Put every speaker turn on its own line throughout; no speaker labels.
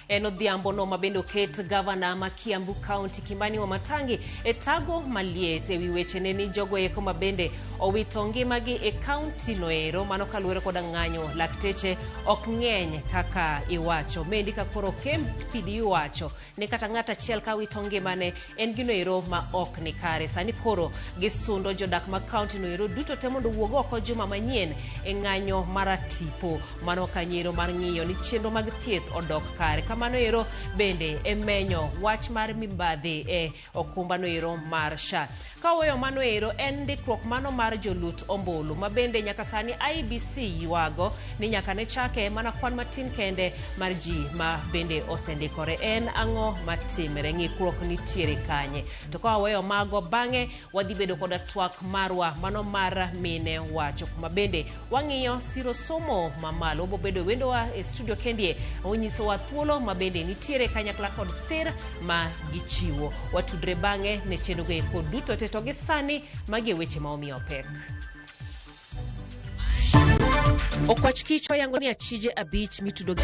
En odhiambo no ma bende oket gavana ma Kiambu County Kimani Wamatangi e tago maliet ewi wechene ni jogo eko ma bende owito ngimagi e kaunti no ero mano kaluwore koda ng'anyo lakteche ok ng'eny kaka iwacho. Mendi ka koro KMPDU wacho ni kata ng'at achiel ka wito ngimane en gino ero ma ok ni kare. Sani koro gisundo jodak mag kaunti no ero duto te mondo owuog oko juma manyien e ng'anyo maratipo. Mano kanyo ero mar ng'iyo ni chenro mag thieth odok kare. Kamano ero bende e menyo wach mar mibadhi e okumba no ero mar SHA. Ka oweyo mano ero en ndikruok mano mar jolut ombulu ma bende nyaka sani IEBC ywago ni nyaka ne chake mana kwan matin kende mar ji ma bende osendikore. En ang'o matimre? Ng'ikruok nitiere kanye? To ka waweyo mago bang'e wadhi bedo koda twak marwa mano mar mine wacho kuma bende wang'iyo siro somo mamalo. Wabo bedo wendowa e studio kendie onyisowa thuolo ma bende nitiere kanyakla kod sir ma gichiwo. Watudre bang'e ne chenro go eko duto te to gi sani magi e weche ma omiyo pek. Okwach kich oyango ni achije abich mitudo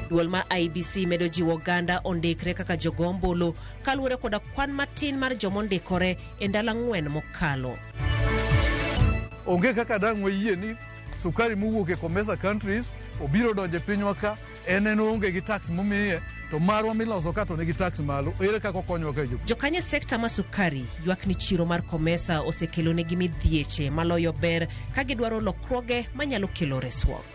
duol ma IEBC medo jiwo oganda ondikre kaka jogo ombulu kaluwore koda kwan matin mar joma ondikore e ndalo ang'wen mokalo.
Onge kaka dang' wayie ni sukari mowuok e COMESA countries obiro donjo e pinywa ka en en oonge gi tax momiye to marwa miloso ka to nigi tax malo ere kaka okonyowa ka jopur.
Jokanyo e sekta ma sukari ywak ni chiro mar COMESA osekelonegi midhieche maloyo ber ka gidwaro lokruoge manyalo kelo resruok.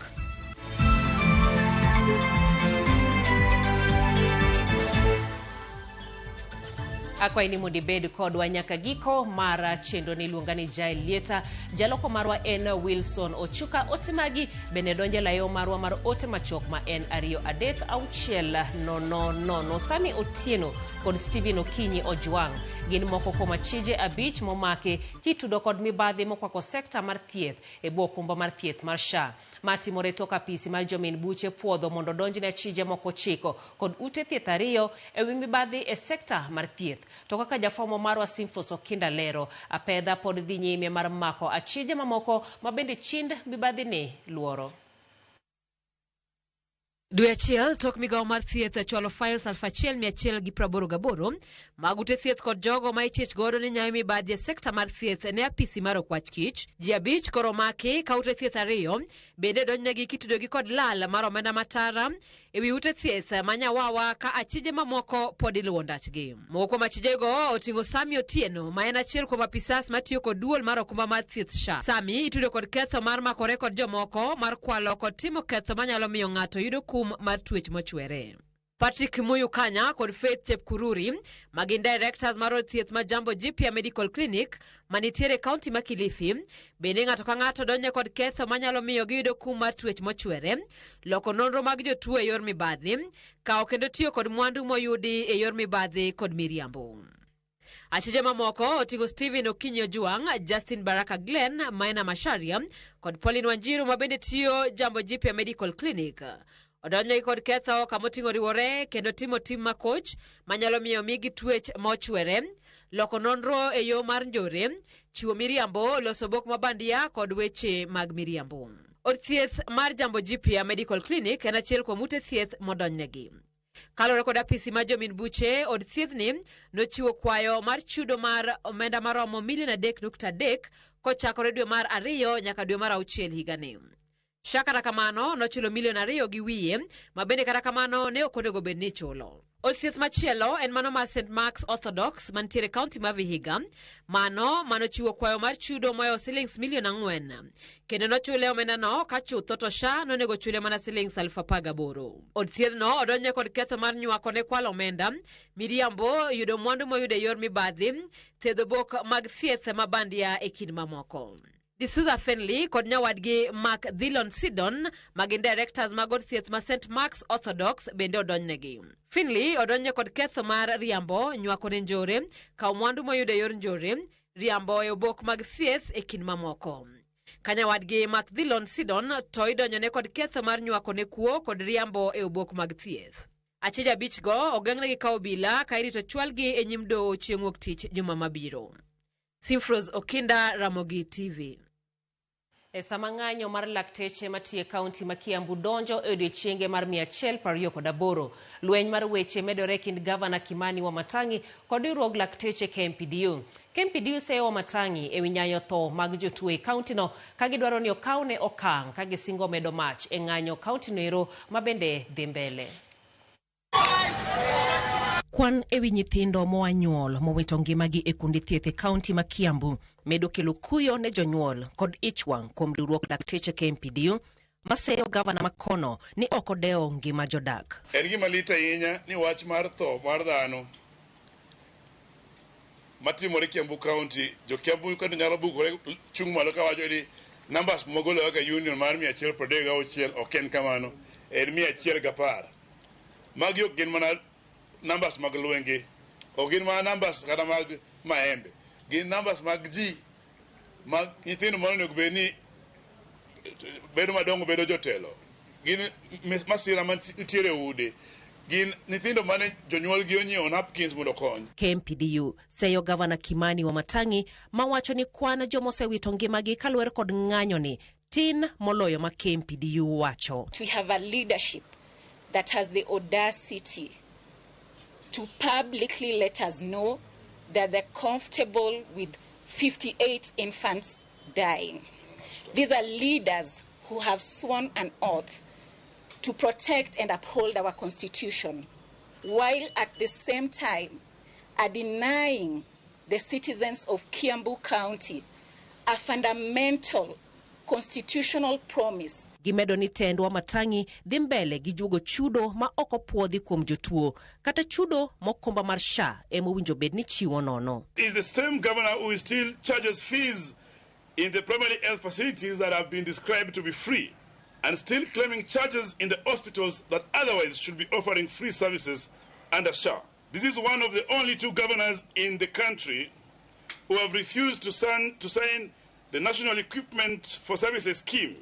Akwayi ni mondo ibed kodwa nyaka giko mar chenro ni iluonga ni Jael Lieta. Jaloko marwa en Wilson Ochuka. Ote magi bende donjo e layo marwa mar ote machuok ma en 2 3 6 0 0. Sami Otieno kod Stephen Okinyi Ojwang' gin moko kuom achije abich momaki kitudo kod mibadhi mokwako sekta mar thieth e bwo okumba mar thieth mar SHA. Ma timore tok apisi mar jomin buche puodho mondo odonjne achije moko 9 kod ute thieth 2 ewi mibadhi e sekta mar thieth. To kaka jafwambo marwa Simfos Okinda lero, apedha pod dhi nyime mar mako achije mamoko ma bende chind mibadhi ni luoro.
Dwe achiel tok migawo mar thieth chwalo files 1188 mag ute thieth kod jogo ma ichich godo ni nyayo mibadhi e sekta mar thieth ne apisi mar okwach kich. Ji 5 koro omaki ka ute thieth 2 bende donjnegi kitudogi kod lal mar omenda matara ewi ute thieth ma Nyawawa ka achije mamoko pod iluwo ndachgi. Moko kuom achijego oting'o Sami Otieno ma en achiel kuom apisas matiyo kod duol mar okumba mar thieth SHA. Sami itudo kod ketho mar makore kod jomoko mar kwalo kod timo ketho manyalo miyo ng'ato yudo kum mar twech mochwere. Patrick Muyu Kanya kod Faith Chepkururi ma gin directors mar od thieth ma Jambo Jipya Medical Clinic manitiere e kaunti ma Kilifi bende ng'ato ka ng'ato donjo kod ketho manyalo miyo giyudo kum mar twech mochwere, loko nonro mag jotuo e yor mibadhi, kawo kendo tiyo kod mwandu moyudi e yor mibadhi kod miriambo. Achije mamoko oting'o Stephen Okinyi Ojwang', Justin Baraka Glenn, Maina Macharia kod Pauline Wanjiru ma bende tiyo Jambo Jipya Medical Clinic. Odonjnegi kod ketho kama oting'o riwore kendo timo tim makoch manyalo miyo migi twech mochwere, loko nonro e yo mar njore, chiwo miriambo, loso bok mabandia kod weche mag miriambo. Od thieth mar Jambo Jipya Medical Clinic en achiel kuom ute thieth modonjnegi. Kaluwore kod apisi mar jomin buche, od thiethni nochiwo kwayo mar chudo mar omenda maromo milion 3.3 kochakore dwe mar 2 nyaka dwe mar 6 higani. SHA kata kamano nochulo milion 2 gi wiye ma bende kata kamano ne ok onego bed ni ichulo. Od thieth machielo en mano mar St Mark's Orthodox mantiere kaunti ma Vihiga, mano manochiwo kwayo mar chudo mohewo silings milion 4 kendo nochule omendano ka chutho to SHA nonego chule mana silings 18,000. Od thiethno odonjne kod ketho mar nywako ne kwalo omenda, miriambo, yudo mwandu moyudo e yor mibadhi, thedho bok mag thieth ma bandia e kind mamoko. D'Souza Fenley kod nyawadgi Mark Dhillon Sidon ma gin directors mag od thieth ma St Mark's Orthodox bende odonjnegi. Finley odonjne kod ketho mar riambo, nywako ne njore, kawo mwandu moyudo e yor njore, riambo e obok mag thieth e kind mamoko. Ka nyawadgi Mark Dhillon Sidon to idonjone kod ketho mar nywako ne kuo kod riambo e obok mag thieth. Acheje 5 go ogeng'negi kawo obila ka irito chwalgi e nyim doho chieng' wuok tich juma mabiro. Simfros Okinda, Ramogi TV.
E sama ng'anyo mar lakteche matiyo e kaunti ma Kiambu donjo e odiechienge mar 128, lweny mar weche medore e kind gavana Kimani Wamatangi kod riwruog lakteche KMPDU. KMPDU seyo Wamatangi ewi nyayo tho mag jotuo e kauntino ka gidwaro ni okawne okang' ka gisingo medo mach e ng'anyo kauntino ero ma bende dhi mbele. Kwan ewi nyithindo moa nyuol mowito ngimagi e kuonde thieth e kaunti ma Kiambu medo kelo kuyo ne jonyuol kod ich wang' kuom riwruok lakteche KMPDU maseyo gavana makono ni ok odewo ngima jodak.
En gima lit ahinya ni wach mar tho mar dhano matimore Kiambu County, jo Kiambu kendo nyalo bukore chung' malo kawacho ni numbers mogolo kaka union mar 136 ok en kamano, en 110. Magi ok gin mana numbers mag lwenge, ok gin mana numbers kata mag maembe, gin numbers mag ji mag nyithindo ma onego bed ni bedo madongo bedo jotelo, gin masira mantiere e ude, gin nyithindo mane jonyuolgi onyiewo napkins mondo okony.
KMPDU seyo gavana Kimani Wamatangi mawacho ni kwan jomosewito ngimagi kaluwore kod ng'anyoni tin moloyo ma KMPDU wacho.
We have a leadership that has the audacity to publicly let us know that they're comfortable with 58 infants dying. These are leaders who have sworn an oath to protect and uphold our constitution, while at the same time are denying the citizens of Kiambu County a fundamental constitutional promise.
Gimedo ni tend Wamatangi dhi mbele gi juogo chudo ma ok opuodhi kuom jotuo kata chudo mokomba mar SHA ema owinjo bed ni chiwo nono.
Is the same governor who still charges fees in the primary health facilities that have been described to be free and still claiming charges in the hospitals that otherwise should be offering free services under SHA. This is one of the only two governors in the country who have refused to sign the National Equipment for Services Scheme,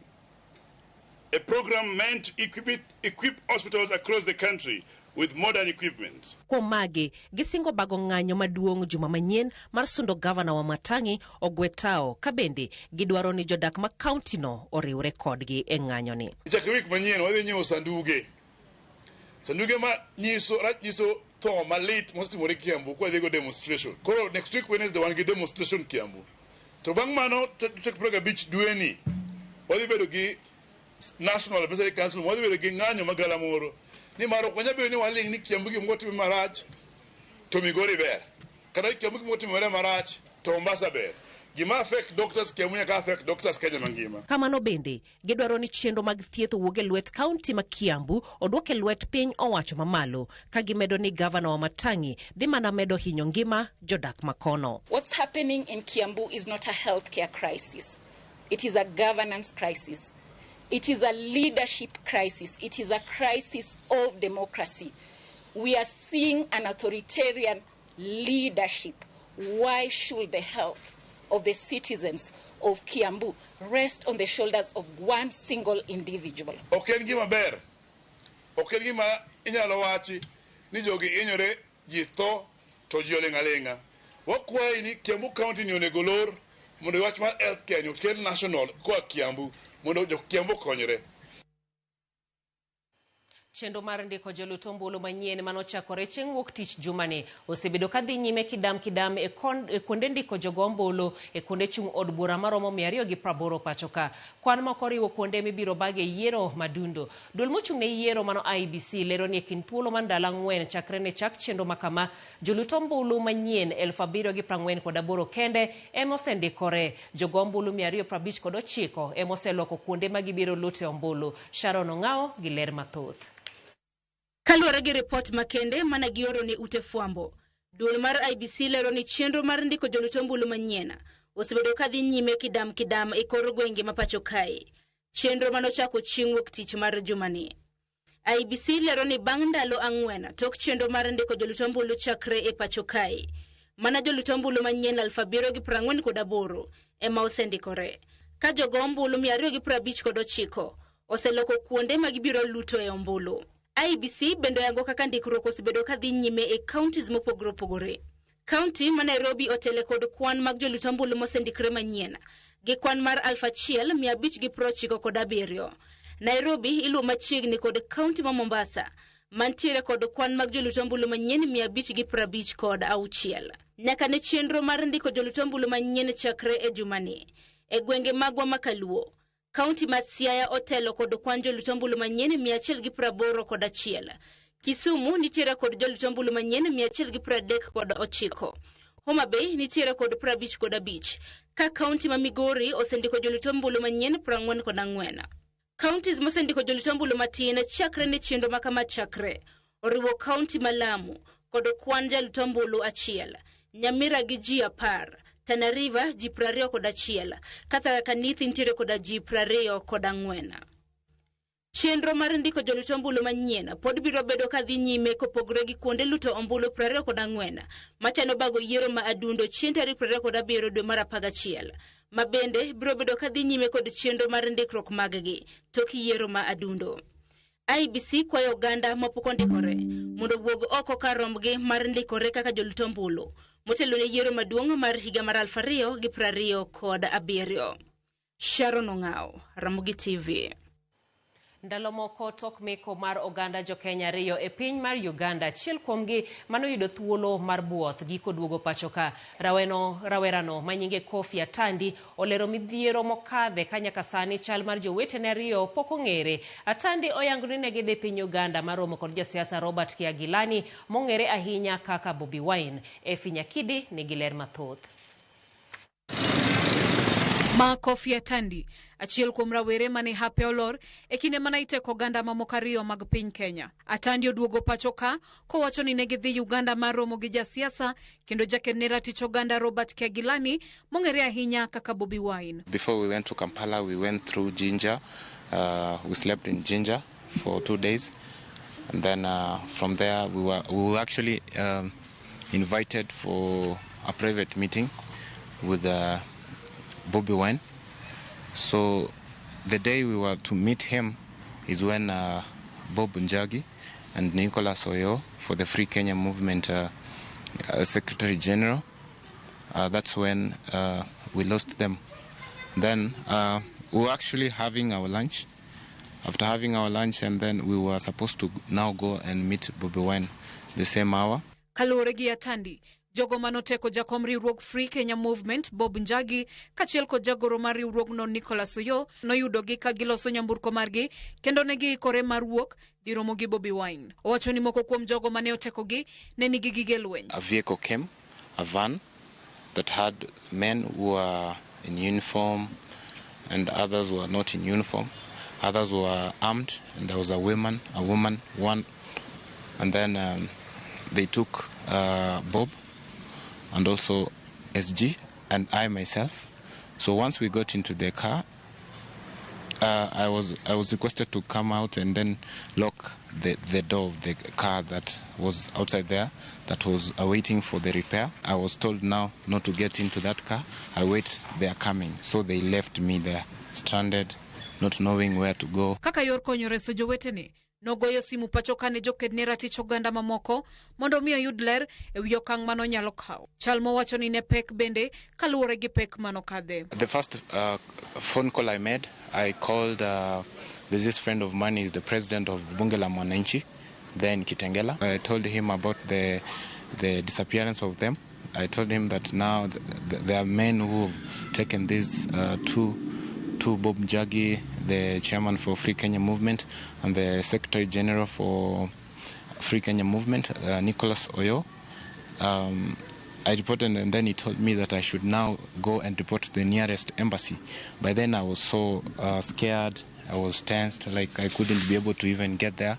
a program meant to equip hospitals across the country with modern equipment.
Kuom magi, gisingo bago ng'anyo maduong' juma manyien mar sundo gavana Wamatangi ogwe tao ka bende gidwaro ni jodak ma kaunti no oriwre kodgi e ng'anyoni.
Chakre wik manyien wadhi nyiewo sanduge. Sanduge ma nyiso rach nyiso tho malit mosetimore Kiambu kwa dhigo demonstration. Koro next week Wednesday wan gi demonstration Kiambu. To bang' mano tarik 25 dweni wadhi bedo gi National Advisory Council, wadhi bedo gi ng'anyo magalamoro. Ni mar ok wanyal bedo ni waling' ni Kiambu gimoro timore marach to Migori ber. Kata Kiambu gimoro timore marach to Mombasa ber. Gima affect doctors Kiambu nyaka affect doctors Kenya mangima.
Kamano bende gidwaro ni chenro mag thieth owuog e lwet kaunti ma Kiambu odwok e lwet piny owacho mamalo ka gimedo ni gavana Wamatangi dhi mana medo hinyo ngima jodak makono.
What's happening in Kiambu is not a healthcare crisis. It is a governance crisis. It is a leadership crisis. It is a crisis of democracy. We are seeing an authoritarian leadership. Why should the health of the citizens of Kiambu rest on the shoulders of one single individual?
Ok en gima ber. Ok en gima inyalo wachi ni jogi hinyore, ji tho to ji oling' aling'a. Wakwayi ni Kiambu County ni onego lor mondo wach mar healthcare ni okel national koa Kiambu mondo jo Kiambu okonyre.
Chenro mar ndiko jolut ombulu manyien manochakore chieng' wuok tich jumani osebedo ka dhi nyime kidam kidam e kuonde ndiko jogo ombulu e kuonde chung' od bura maromo 280 pacho ka. Kwan moko oriwo kuonde mibiro bage yiero madundo. Duol mochung' ne yiero mano IEBC lero ni e kind thuolo mar ndalo 4 chakre ne chak chenro makama, jolut ombulu manyien 7,048 kende ema osendikore. Jogo ombulu 259 ema oseloko kuonde ma gibiro lute ombulu. Sharon Ong'ao gi ler mathoth.
Kaluwore gi ripot makende mane gioro ne ute fwambo, duol mar IEBC lero ni chenro mar ndiko jolut ombulu manyien osebedo ka dhi nyime kidam kidam e kor gwenge ma pacho kae. Chenro manochako chieng' wuok tich mar jumani. IEBC lero ni bang' ndalo 4 tok chenro mar ndiko jolut ombulu chakre e pacho kae, mana jolut ombulu manyien 7,048 ema osendikore, ka jogo ombulu 259 oseloko kuonde ma gibiro luto e ombulu. IEBC bende oyango kaka ndikruok osebedo kadhi nyime e counties mopogore opogore. Kaunti ma Nairobi otele kod kwan mag jolut ombulu mosendikre manyien gi kwan mar 1597. Nairobi iluwo machiegni kod kaunti ma Mombasa mantiere kod kwan mag jolut ombulu manyien 556. Nyaka ne chenro mar ndiko jolut ombulu manyien chakre e jumani. E gwenge magwa ma Kaluo, kaunti ma Siaya otelo kod kwan jolut ombulu manyien 181. Kisumu nitiere kod jolut ombulu manyien 139. Homa Bay nitiere kod 55, ka kaunti ma Migori osendiko jolut ombulu manyien 44. Counties mosendiko jolut ombulu matin chakre ne chenro ma kama chakre oriwo kaunti ma Lamu kod kwan jalut ombulu 1, Nyamira gi ji 10, Tana River ji 21, ka Tharaka Nithi nitiere koda ji 24. Chenro mar ndiko jolut ombulu manyien pod biro bedo kadhi nyime kopogore gi kuonde luto ombulu 24 machano bago yiero ma adundo chieng' tarik 27 dwe mar 11, ma bende biro bedo kadhi nyime kod chenro mar ndikruok mag-gi tok yiero ma adundo. IEBC kwayo oganda mapok ondikore mondo owuog oko kar rombgi mar ndikore kaka jolut ombulu motelo ne yiero maduong' mar higa mar 2027. Sharon Ong'ao, Ramogi TV.
Ndalo moko tok meko mar oganda jo-Kenya 2 e piny mar Uganda, achiel kuomgi manoyudo thuolo mar buoth giko duogo pacho ka. Rawerano manyinge Kofi Atandi olero midhiero mokadhe ka nyaka sani chal mar jowetene 2 pok ong'ere. Atandi oyango ni ne gidhi piny Uganda maromo kod jasiasa Robert Kyagulanyi mong'ere ahinya kaka Bobi Wine. Efi Nyakidi nigi ler mathoth.
Ma Kofi Atandi, achiel kuom rawere mane hape olor e kinde mane iteko oganda mamoko 2 mag piny Kenya. Atandi oduogo pacho ka kowacho ni ne gidhi Uganda mar romo gi jasiasa kendo jaked ne ratich oganda Robert Kyagulanyi mong'ere ahinya kaka Bobi Wine.
Before we went to Kampala, we went through Jinja. We slept in Jinja for 2 days, and then from there we were actually invited for a private meeting with Bobi Wine. So the day we were to meet him is when Bob Njagi and Nicholas Oyo for the Free Kenya Movement Secretary General, that's when we lost them. Then we were actually having our lunch. After having our lunch, and then we were supposed to now go and meet Bobi Wine the same hour.
Kaluwore gi Atandi, jogo manoteko jakom riwruog Free Kenya Movement Bob Njagi kaachiel kod jagoro mar riwruogno Nicholas Oyo noyudogi ka giloso nyamburko margi kendo ne giikore mar wuok dhi romo gi Bobi Wine. Owacho ni moko kuom jogo mane otekogi ne nigi gige lweny.
A vehicle came, a van that had men who were in uniform and others were not in uniform. Others were armed, and there was a woman, one, and then they took Bob and also SG and I myself. So once we got into the car, I was requested to come out and then lock the door of the car that was outside there, that was awaiting for the repair. I was told now not to get into that car. I wait, they are coming. So they left me there, stranded, not knowing where to go.
Kaka yor konyo reso jowetene, nogoyo simu pacho kane joked ne ratich oganda mamoko mondo mi oyud ler e wi okang' manonyalo kawo. Chal mowacho ni ne pek bende kaluwore gi pek manokadhe.
The first phone call I made, I called there's this friend of mine, he's the president of Bunge la Mwananchi, there in Kitengela. I told him about the disappearance of them. I told him that now there are men who have taken these two Bob Njagi, the chairman for Free Kenya Movement, and the Secretary General for Free Kenya Movement, Nicholas Oyo. I reported, and then he told me that I should now go and report to the nearest embassy. By then I was so scared, I was tensed, like I couldn't be able to even get there.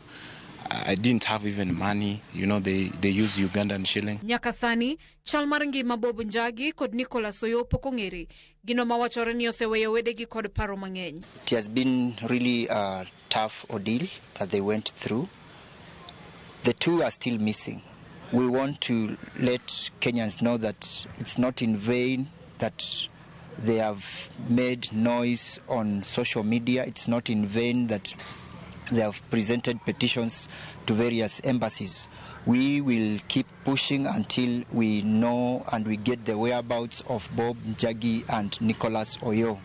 I didn't have even money, you know, they use Ugandan shilling.
Nyaka sani, chal mar ngima Bob Njagi kod Nicholas Oyo pok ong'ere. Gino mawachore ni oseweyo wedegi kod paro mang'eny.
It has been really a tough ordeal that they went through. The two are still missing. We want to let Kenyans know that it's not in vain that they have made noise on social media. It's not in vain that They have presented petitions to various embassies. We will keep pushing until we know and we get the whereabouts of Bob Njagi and Nicholas Oyoo.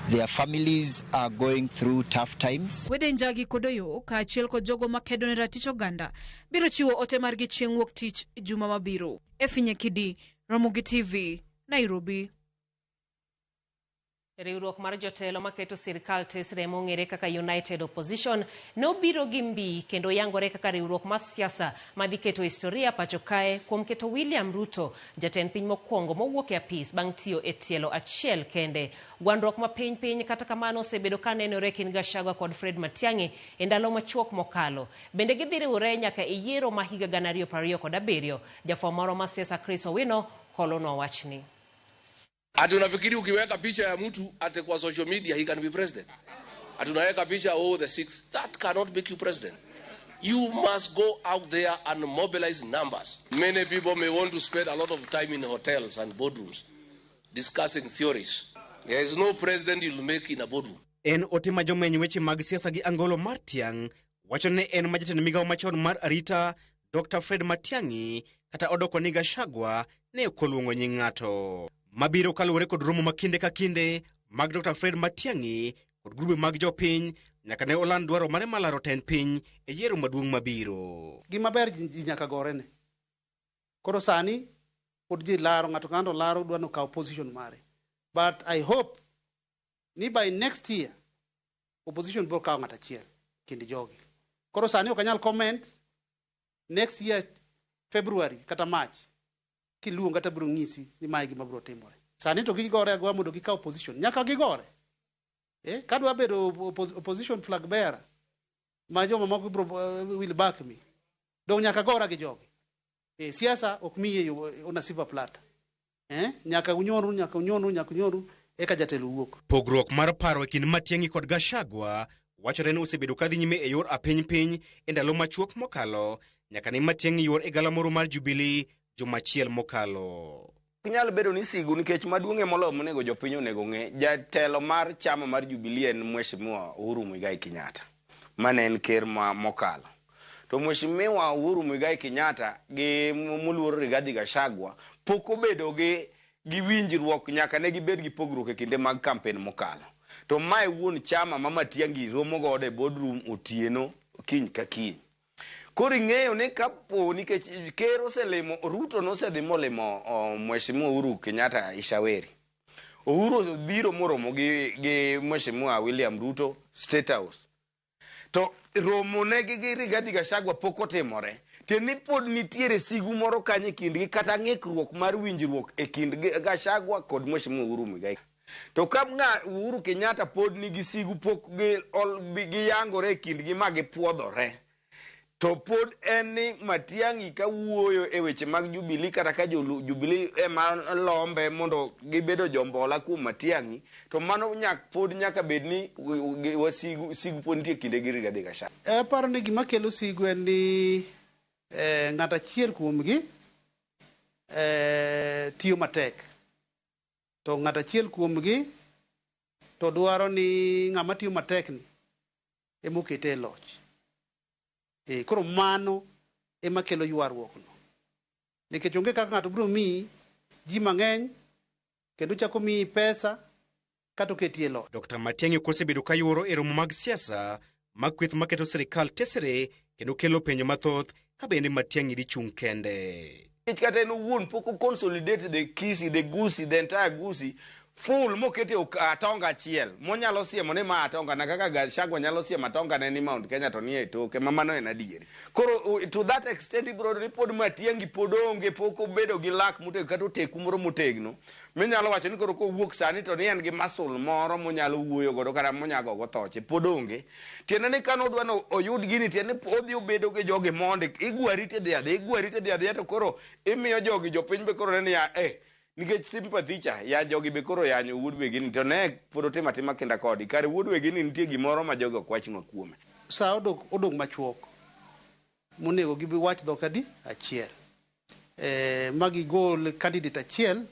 Their families are going through tough times.
Wede Njagi kod Oyoo kaachiel kod jogo makedo ne ratich oganda biro chiwo ote margi chieng' wuok tich juma mabiro. Effie Nyakidi, Ramogi TV, Nairobi.
Riwruok mar jotelo maketo sirkal tesre mong'ere kaka United Opposition nobiro gi mbi kendo yangore kaka riwruok mar siasa madhi keto historia pacho kae kuom keto William Ruto jatend piny mokwongo mowuok e apis bang' tiyo e tielo achiel kende. Gwandruok ma piny piny kata kamano osebedo ka nenore kind Gachagua kod Fred Matiang'i e ndalo machuok mokalo. Bende gidhi riwore nyaka e yiero ma higa 2027. Jafwambo moro mar siasa Chris Owino kolonwa wachni.
Ati unafikiri ukiweka picha ya mtu ati kwa social media he can be president? Ati unaweka picha, oh, the sixth, that cannot make you president. You must go out there and mobilize numbers. Many people may want to spend a lot of time in hotels and boardrooms discussing theories. There is no president you'll make in a boardroom.
En ote ma jomeny weche mag siasa gi angolo mar tiang' wacho ni en ma jatend migawo machon mar arita Dr. Fred Matiang'i kata odoko ni Gachagua ne ok oluongo nying ng'ato. Mabiro kaluwore kod romo ma kinde ka kinde mag Dr. Fred Matiang'i kod grube mag jopiny nyaka ne oland dwaro mare mar laro tend piny e yiero maduong' mabiro.
Gima ber ji nyaka gorene. Koro sani pod ji laro, ng'ato ka ng'ato laro dwa nokaw position mare. But I hope ni by next year opposition biro kawo ng'ato achiel kind jogi. Koro sani ok anyal comment. Next year February kata March kiluonga to abiro ng'isi ni mae gima biro timore. Sani to gigore agoya mondo gikaw position. Nyaka gigore. Kadwa bedo opposition flag bearer ma joma moko biro will back me. Dong nyaka gora gi jogi. Siasa ok miye yo on a silver platter. Nyaka unyoru, nyaka unyoru, nyaka unyoru eka jatelo wuok.
Pogruok mar paro e kind Matiang'i kod Gachagua wachore ni osebedo kadhi nyime e yor apiny piny e ndalo machuok mokalo nyaka ne Matiang'i yuor e galamoro mar Jubilee juma achiel mokalo.
Ok nyal bedo ni sigu nikech maduong' moloyo monego jopiny onego ng'e jatelo mar chama mar Jubilee en Mheshimiwa Uhuru Muigai Kenyatta mane en ker ma mokalo. To Mheshimiwa Uhuru Muigai Kenyatta gi moluor Rigathi Gachagua pok obedo gi winjruok nyaka ne gibed gi pogruok e kinde mag campaign mokalo. To mae wuon chama ma Matiang'i romo godo e boardroom otieno kiny ka kiny. Koro ing'eyo ni kapo nikech ker oselimo Ruto nosedhi molimo Mheshimiwa Uhuru Kenyatta Ishaweri. Uhuru biro moromo gi Mheshimiwa William Ruto State House. To romo negi gi Rigathi Gachagua pok otimore. Tiende ni pod nitiere sigu moro kanyo e kindgi kata ng'ikruok mar winjruok e kind Gachagua kod Mheshimiwa Uhuru Muigai. To ka Uhuru Kenyatta pod nigi sigu pok giyangore e kindgi ma gipuodhore. To pod en ni Matiang'i ka wuoyo e weche mag Jubilee kata ka Jubilee ema lombe mondo gibedo jombola kuom Matiang'i, to mano pod nyaka bed ni sigu pod nitie kinde gi Rigathi Gachagua.
Aparo ni gima kelo sigu en ni ng'at achiel kuomgi tiyo matek. To ng'at achiel kuomgi to dwaro ni ng'ama tiyo matek ni ema okete e loch. Koro mano ema kelo ywaruok no. Nikech onge kaka ng'ato biro miyi ji mang'eny kendo chako miyi pesa kata oketi e loch.
Dr. Matiang'i ok osebedo ka yuoro e romo mag siasa mag kweth maketo sirikal tesre kendo kelo penjo mathoth ka bende Matiang'i dhi chung' kende.
Nikech kata en owuon pok o consolidate the Kisii, the Gusii, the entire Gusii full mokete atonga achiel monyalo siemo ni ma atonga na kaka Gachagua nyalo siemo atonga ne ni Mount Kenya to nie toke ma mano en adieri. Koro to that extent ibiro yudo ni pod Matiang'i pod onge pok obedo gi lak motegno kata oteku moro motegno minyalo wacho ni koro kowuok sani to ni en gi muscle moro monyalo wuoyo godo kata monyago go thoche pod onge. Tiende ni kane odwa ni oyud gini tiende ni odhi obedo gi jogi mondi igwari tidhi adhiya igwari tidhi adhiya to koro imiyo jogi jopiny be koro neno niya nikech sympathy cha ya jogi be koro yanyo wuod wegini to ne pod otimo atima kinda kodi kare wuod wegini nitie gimoro ma jogi ok wachnwa kuome.
Sa odong' machuok monego gibi wach dhok adi achiel. Ma gigol candidate achiel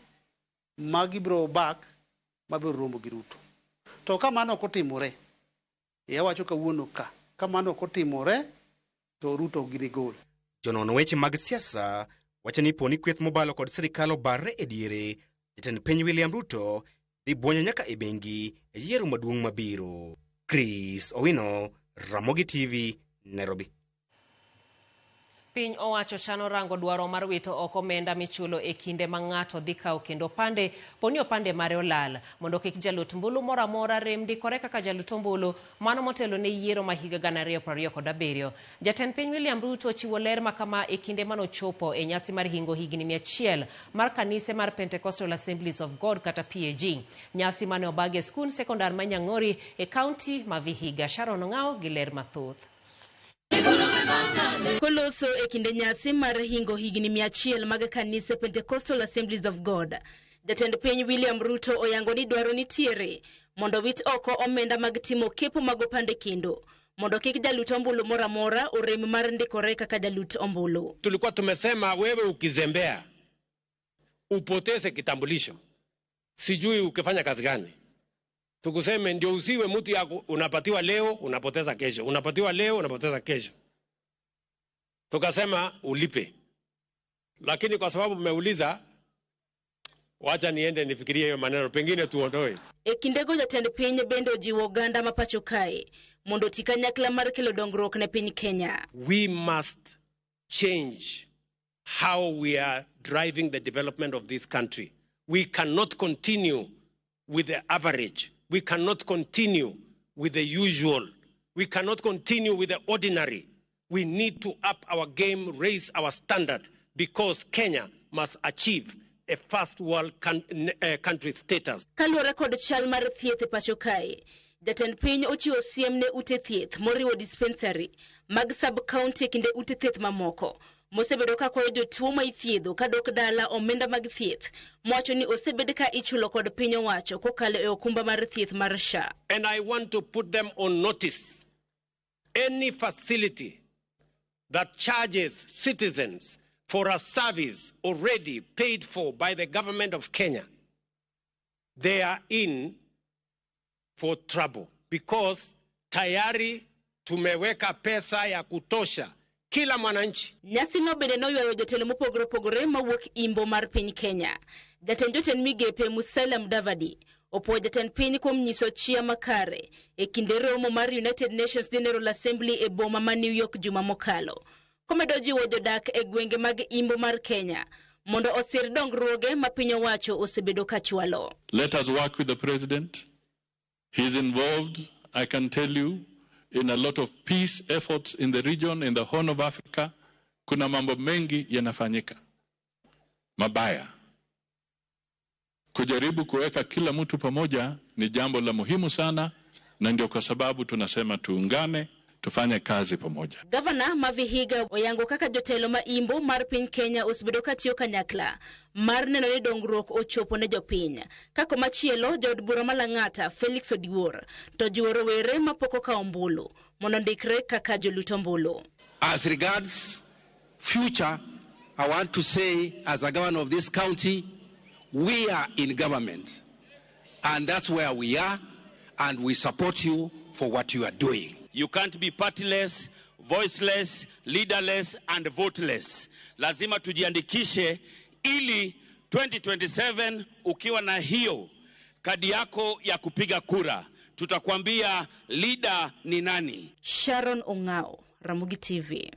ma gibiro back mabiro romo gi Ruto. To ka mano ok otimore, awacho kawuono ka Ka mano ok otimore to Ruto ok ginigol.
Jonon weche mag siasa wacho ni poni kweth mobalo kod sirikal obarre e diere, jatend piny William Ruto dhi buonjo nyaka e bengi e yiero maduong' mabiro. Chris Owino, Ramogi TV, Nairobi.
Piny owacho chano rango dwaro mar wito oko omenda michulo e kinde ma ng'ato dhi kawo kendo opande poni opande mare olal mondo kik jalut mbulu moro amora rem ndikore kaka jalut ombulu mano motelo ne yiero ma higa 2027. Jatend piny William Ruto ochiwo ler ma kama e kinde manochopo e nyasi mar hingo higni 100 mar kanise mar Pentecostal Assemblies of God kata PAG. Nyasi mane obag e skund sekondar ma Nyang'ori e kaunti ma Vihiga. Sharon Ong'awo gi ler mathoth.
Koloso e kinde nyasi mar hingo higni 100 mag kanise Pentecostal Assemblies of God, jatend piny William Ruto oyango ni dwaro nitiere mondo wit oko omenda mag timo kepo mag opande kendo mondo kik jalut ombulu moro amora orem mar ndikore kaka jalut ombulu.
Tulikuwa tumesema wewe ukizembea upoteze kitambulisho, sijui ukifanya kazi gani, tukuseme ndio usiwe mtu ya unapatiwa leo unapoteza kesho, unapatiwa leo unapoteza kesho. Tukasema ulipe, lakini kwa sababu mmeuliza, wacha niende nifikirie hiyo maneno, pengine tuondoe.
E kindego jatend piny bende ojiwo oganda ma pacho kae mondo oti kanyakla mar kelo dongruok ne piny Kenya.
We must change how we are driving the development of this country. We cannot continue with the average. We cannot continue with the usual. We cannot continue with the ordinary. We need to up our game, raise our standard, because Kenya must achieve a first world country status.
Kaluwore kod chal mar thieth e pacho kae, jatend piny ochiwo siem ne ute thieth moriwo dispensary mag sub county e kinde ute thieth mamoko mosebedo ka kwayo jotuo ma ithiedho kadok dala omenda mag thieth mowacho ni osebed ka ichulo kod piny owacho kokalo e okumba mar thieth mar SHA.
And I want to put them on notice. Any facility that charges citizens for a service already paid for by the government of Kenya, they are in for trouble because tayari tumeweka pesa ya kutosha kila mwananchi.
Nyasino bende noywayo jotelo mopogore opogore mawuok imbo mar piny Kenya. Jatend jotend migepe Musalia Mudavadi opuoyo jatend piny kuom nyiso chia makare e kinde romo mar United Nations General Assembly e boma ma New York juma mokalo. Komedo jiwo jodak e gwenge mag imbo mar Kenya mondo osir dongruoge ma piny owacho osebedo ka chwalo.
Let us work with the president. He's involved, I can tell you, in a lot of peace efforts in the region, in the Horn of Africa. Kuna mambo mengi yanafanyika mabaya. Kujaribu kuweka kila mtu pamoja ni jambo la muhimu sana, na ndio kwa sababu tunasema tuungane, tufanye kazi pamoja.
Gavana ma Vihiga oyango kaka jotelo ma imbo mar piny Kenya osebedo ka tiyo kanyakla mar neno ni dongruok ochopo ne jopiny. Ka komachielo jaod bura ma Lang'ata Felix Odiwuor to jiwo rowere mapok okawo ombulu mondo ondikre kaka jolut ombulu.
As regards future, I want to say as a governor of this county, we are in government and that's where we are, and we support you for what you are doing.
You can't be partyless, voiceless, leaderless and voteless. Lazima tujiandikishe ili 2027 ukiwa na hiyo kadi yako ya kupiga kura, tutakwambia leader ni nani.
Sharon Ong'ao, Ramogi TV.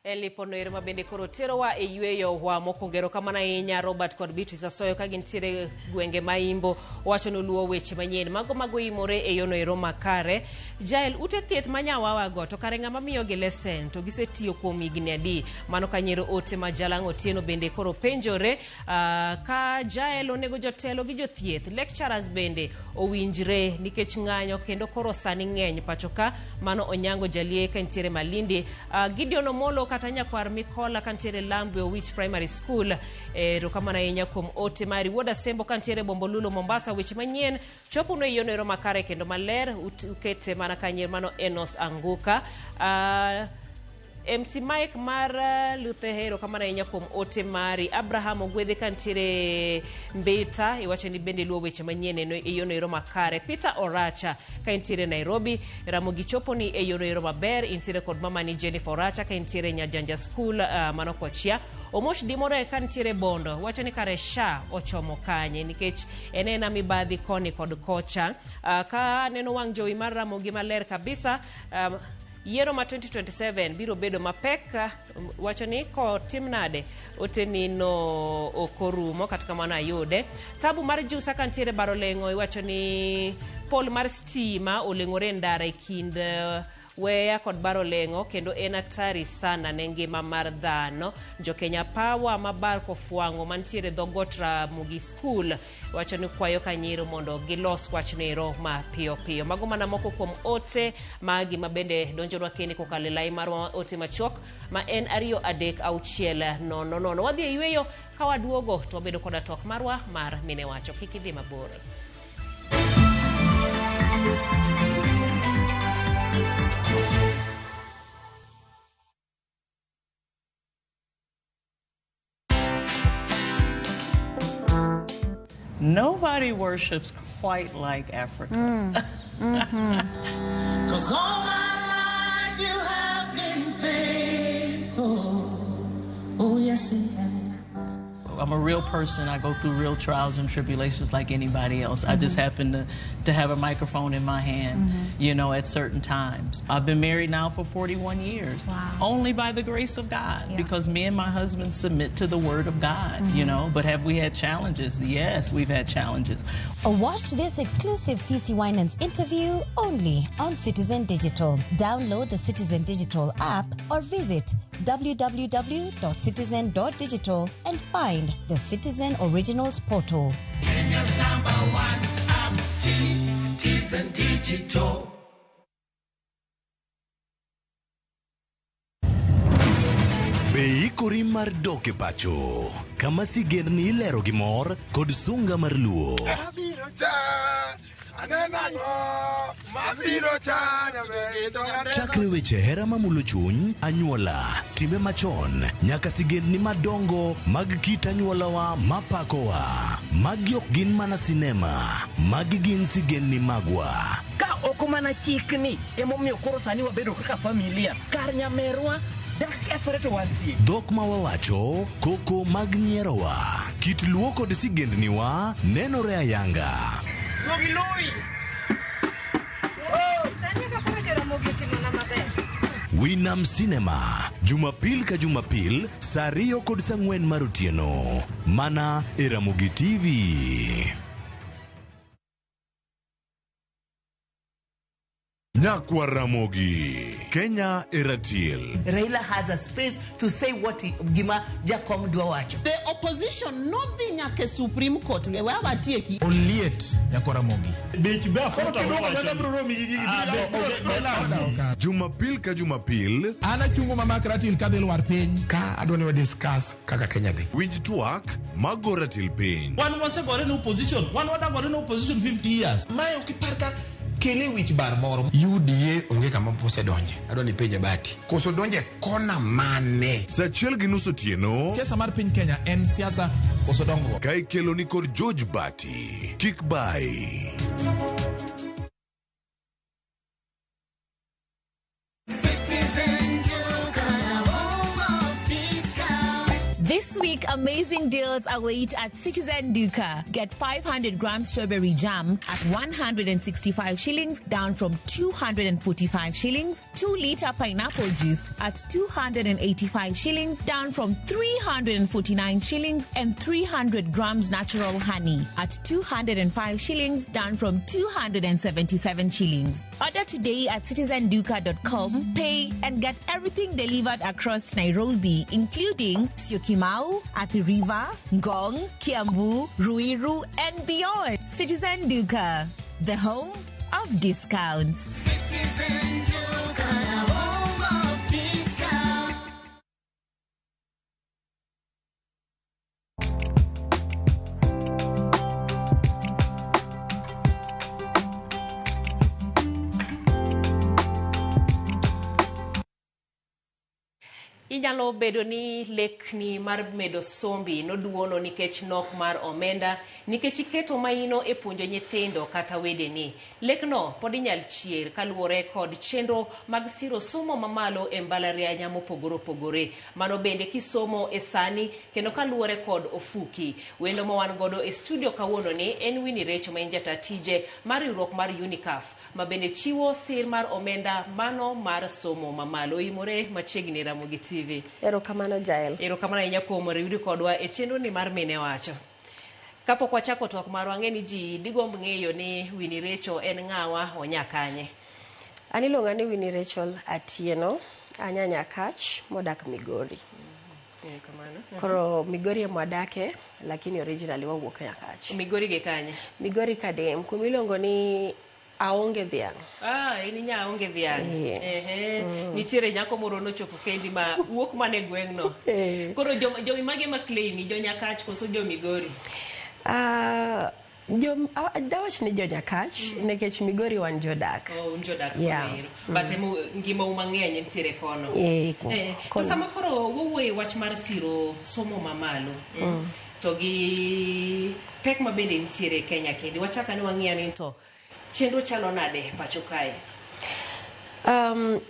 En lipono ero mabende koro terowa e yweyo wa mokwongo. Erokamano ahinya Robert kod Beatrice Asoyo ka gintiere gwenge ma Imbo wacho ni oluwo weche manyien mago magoimore e yono ero makare. Jael, ute thieth ma Nyawawa go to kare ng'ama miyogi lesen to gisetiyo kuom higni adi? Mano kanyiero ote ma Jalang' Otieno bende koro penjore ka Jael onego jotelo gi jothieth lecturers bende owinjre nikech ng'anyo kendo koro sani ng'eny pacho ka. Mano Onyango Jalie ka nitiere Malindi. Gideon Omolo kata nyakwar Mikola ka nitiere Lambwe Owich Primary School. Erokamano ahinya kuom ote mari. Wuod Asembo ka nitiere Bombolulu Mombasa. Weche manyien chopono e yono ero makare kendo maler ukete mana kanyo. Mano Enos Anguka. MC Mike mar Luthe, erokamano ahinya kuom ote mari. Abraham Ogwedhe kantiere Mbita, iwacho ni bende luwo weche manyien e yono ero makare. Peter Oracha ka intiere Nairobi, Ramogi chopo ni e yono ero maber. Intiere kod mamani Jennifer Oracha ka intiere Nyajanja School, mano kochia. Omosh Dimore ka nitiere Bondo, wacho ni kare SHA ochomo kanye nikech en ena mibadhi koni kod kocha. Ka aneno wang' jowi mar Ramogi maler kabisa, yiero ma 2027 biro bedo mapek, wacho ni kotim nade oteni no ok orumo, kata kamano ayude. Tabu mar Jusa ka nitiere Baro Leng'o, iwacho ni pol mar stima oleng'ore e ndara e kind Weya kod Baro Leng'o, kendo en hatari sana ne ngima mar dhano. Jokenya Power mabar kofwang'o mantiere dho got Ramogi School, wacho ni kwayo Kanyiro mondo gilos wachnero ma piyo piyo. Mago mana moko kuom ote magi ma bende donjonwa kende kokalo e lai marwa ote machuok ma en 2 3 6 0 0. Wadhi e yweyo, ka waduogo to wabedo koda twak marwa mar mine wacho. Kik idhi mabor.
Nobody worships quite like Africa.
'Cause all my life you have been faithful. Oh, yes, you have.
I'm a real person. I go through real trials and tribulations like anybody else. I just happen to have a microphone in my hand, at certain times. I've been married now for 41 years.
Wow.
Only by the grace of God, because me and my husband submit to the word of God, you know. But have we had challenges? Yes, we've had challenges.
Watch this exclusive CC Winans interview only on Citizen Digital. Download the Citizen Digital app or visit www.citizen.digital and find the Citizen Originals portal.
Kenya's #1 app, Citizen Digital.
Be ikori mar dok e pacho kama sigendni ilero gi mor kod sunga mar luo.
Abiro cha, aneno ang'o, mabiro cha, nyaber to aneno.
Chakre weche hera mamulo chuny, anyuola, timbe machon, nyaka sigendni madongo mag kit anyuolawa mapakowa. Magi ok gin mana sinema, magi gin sigendni magwa.
Ka ok mana chikni emomiyo koro sani wabedo kaka familia, kar nyamerwa dak kethore to wantie.
Dhok ma wawacho, koko mag nyierowa, kit luo kod sigendniwa nenore ayanga.
Luogi lui.
Winam Cinema, Jumapil ka Jumapil, saa 2 kod saa 4 mar otieno. Mana e Ramogi TV. Nyakwa Ramogi, Kenya e ratil.
Raila has a space to say what he, gima Jakom dwa wacho.
The opposition nodhi nyaka e Supreme Court e wa tieki.
Oliet nyakwa Ramogi.
Bech be aforo to
Jumapil ka Jumapil,
An achungo mamak ratil kadhi lwar piny.
Ka adwa ni wa discuss kaka Kenya dhi.
Winj twak mago ratil piny.
Wan wasegore ne opposition, wan wadagore ne opposition 50 years.
Mae ok ipar ka kele wich bar moro.
UDA onge kama osedonje. Adwa ni penje Bati. Koso donje kona mane?
Saa 1:30 otieno.
Siasa mar piny Kenya en siasa koso dongruok.
Ka ikelo ni kod George Bati. Kik bai.
This week, amazing deals await at Citizen Duka. Get 500 gram strawberry jam at 165 shillings, down from 245 shillings. 2 liter pineapple juice at 285 shillings, down from 349 shillings. And 300 grams natural honey at 205 shillings, down from 277 shillings. Order today at citizenduka.com, pay and get everything delivered across Nairobi, including Syokimau, Athi River, Ngong, Kiambu, Ruiru, and beyond. Citizen Duka, the home of discounts.
Citizen Duka, the home of discounts.
Inyalo bedo ni lekni mar medo sombi noduono nikech nok mar omenda, nikech iketo maino e puonjo nyithindo kata wedeni. Lekno pod inyal chier kaluwore kod chenro mag siro somo mamalo e mbalariany mopogore opogore. Mano bende kisomo e sani kendo kaluwore kod ofuki. Wendo ma wan godo e studio kawuono ni en Winnie Recho ma en jata tije mar riwruok mar UNICAF ma bende chiwo sir mar omenda mano mar somo mamalo. Oimore machiegni Ramogi TV.
Erokamano Jael.
Erokamano ahinya kuom riwri kodwa e chenro ni mar Mine Wacho. Kapok wachako twak marwa, ang'e ni ji digomb ng'eyo ni Winnie Recho en ng'awa, onya kanye?
An iluonga ni Winnie Rachel Atieno, anya Nyakach modak Migori.
Erokamano.
Koro Migori ema wadake, lakini originally wawuok Nyakach.
Migori gi kanye?
Migori Kadem, kuma iluongo ni Aonge Dhiang'.
Ah, in inya aonge dhiang'.
Eh.
Ehe. Nitiere nyako moro nochopo kendi ma wuok mana e gweng'no. Koro jo jo mage ma claim jo Nyakach koso jo Migori?
Ah, dawach ni jo Nyakach nikech Migori wan jodak.
Oh, un jodak
Yeah.
kono ero. But emo ngimau mang'eny nitiere kono.
Eh,
To
kono.
sama koro wawuoye wach mar siro somo mamalo. To gi pek ma bende nitiere e Kenya kendi. Wachak ane wang'iyo ni to chenro chalo nade pacho kae?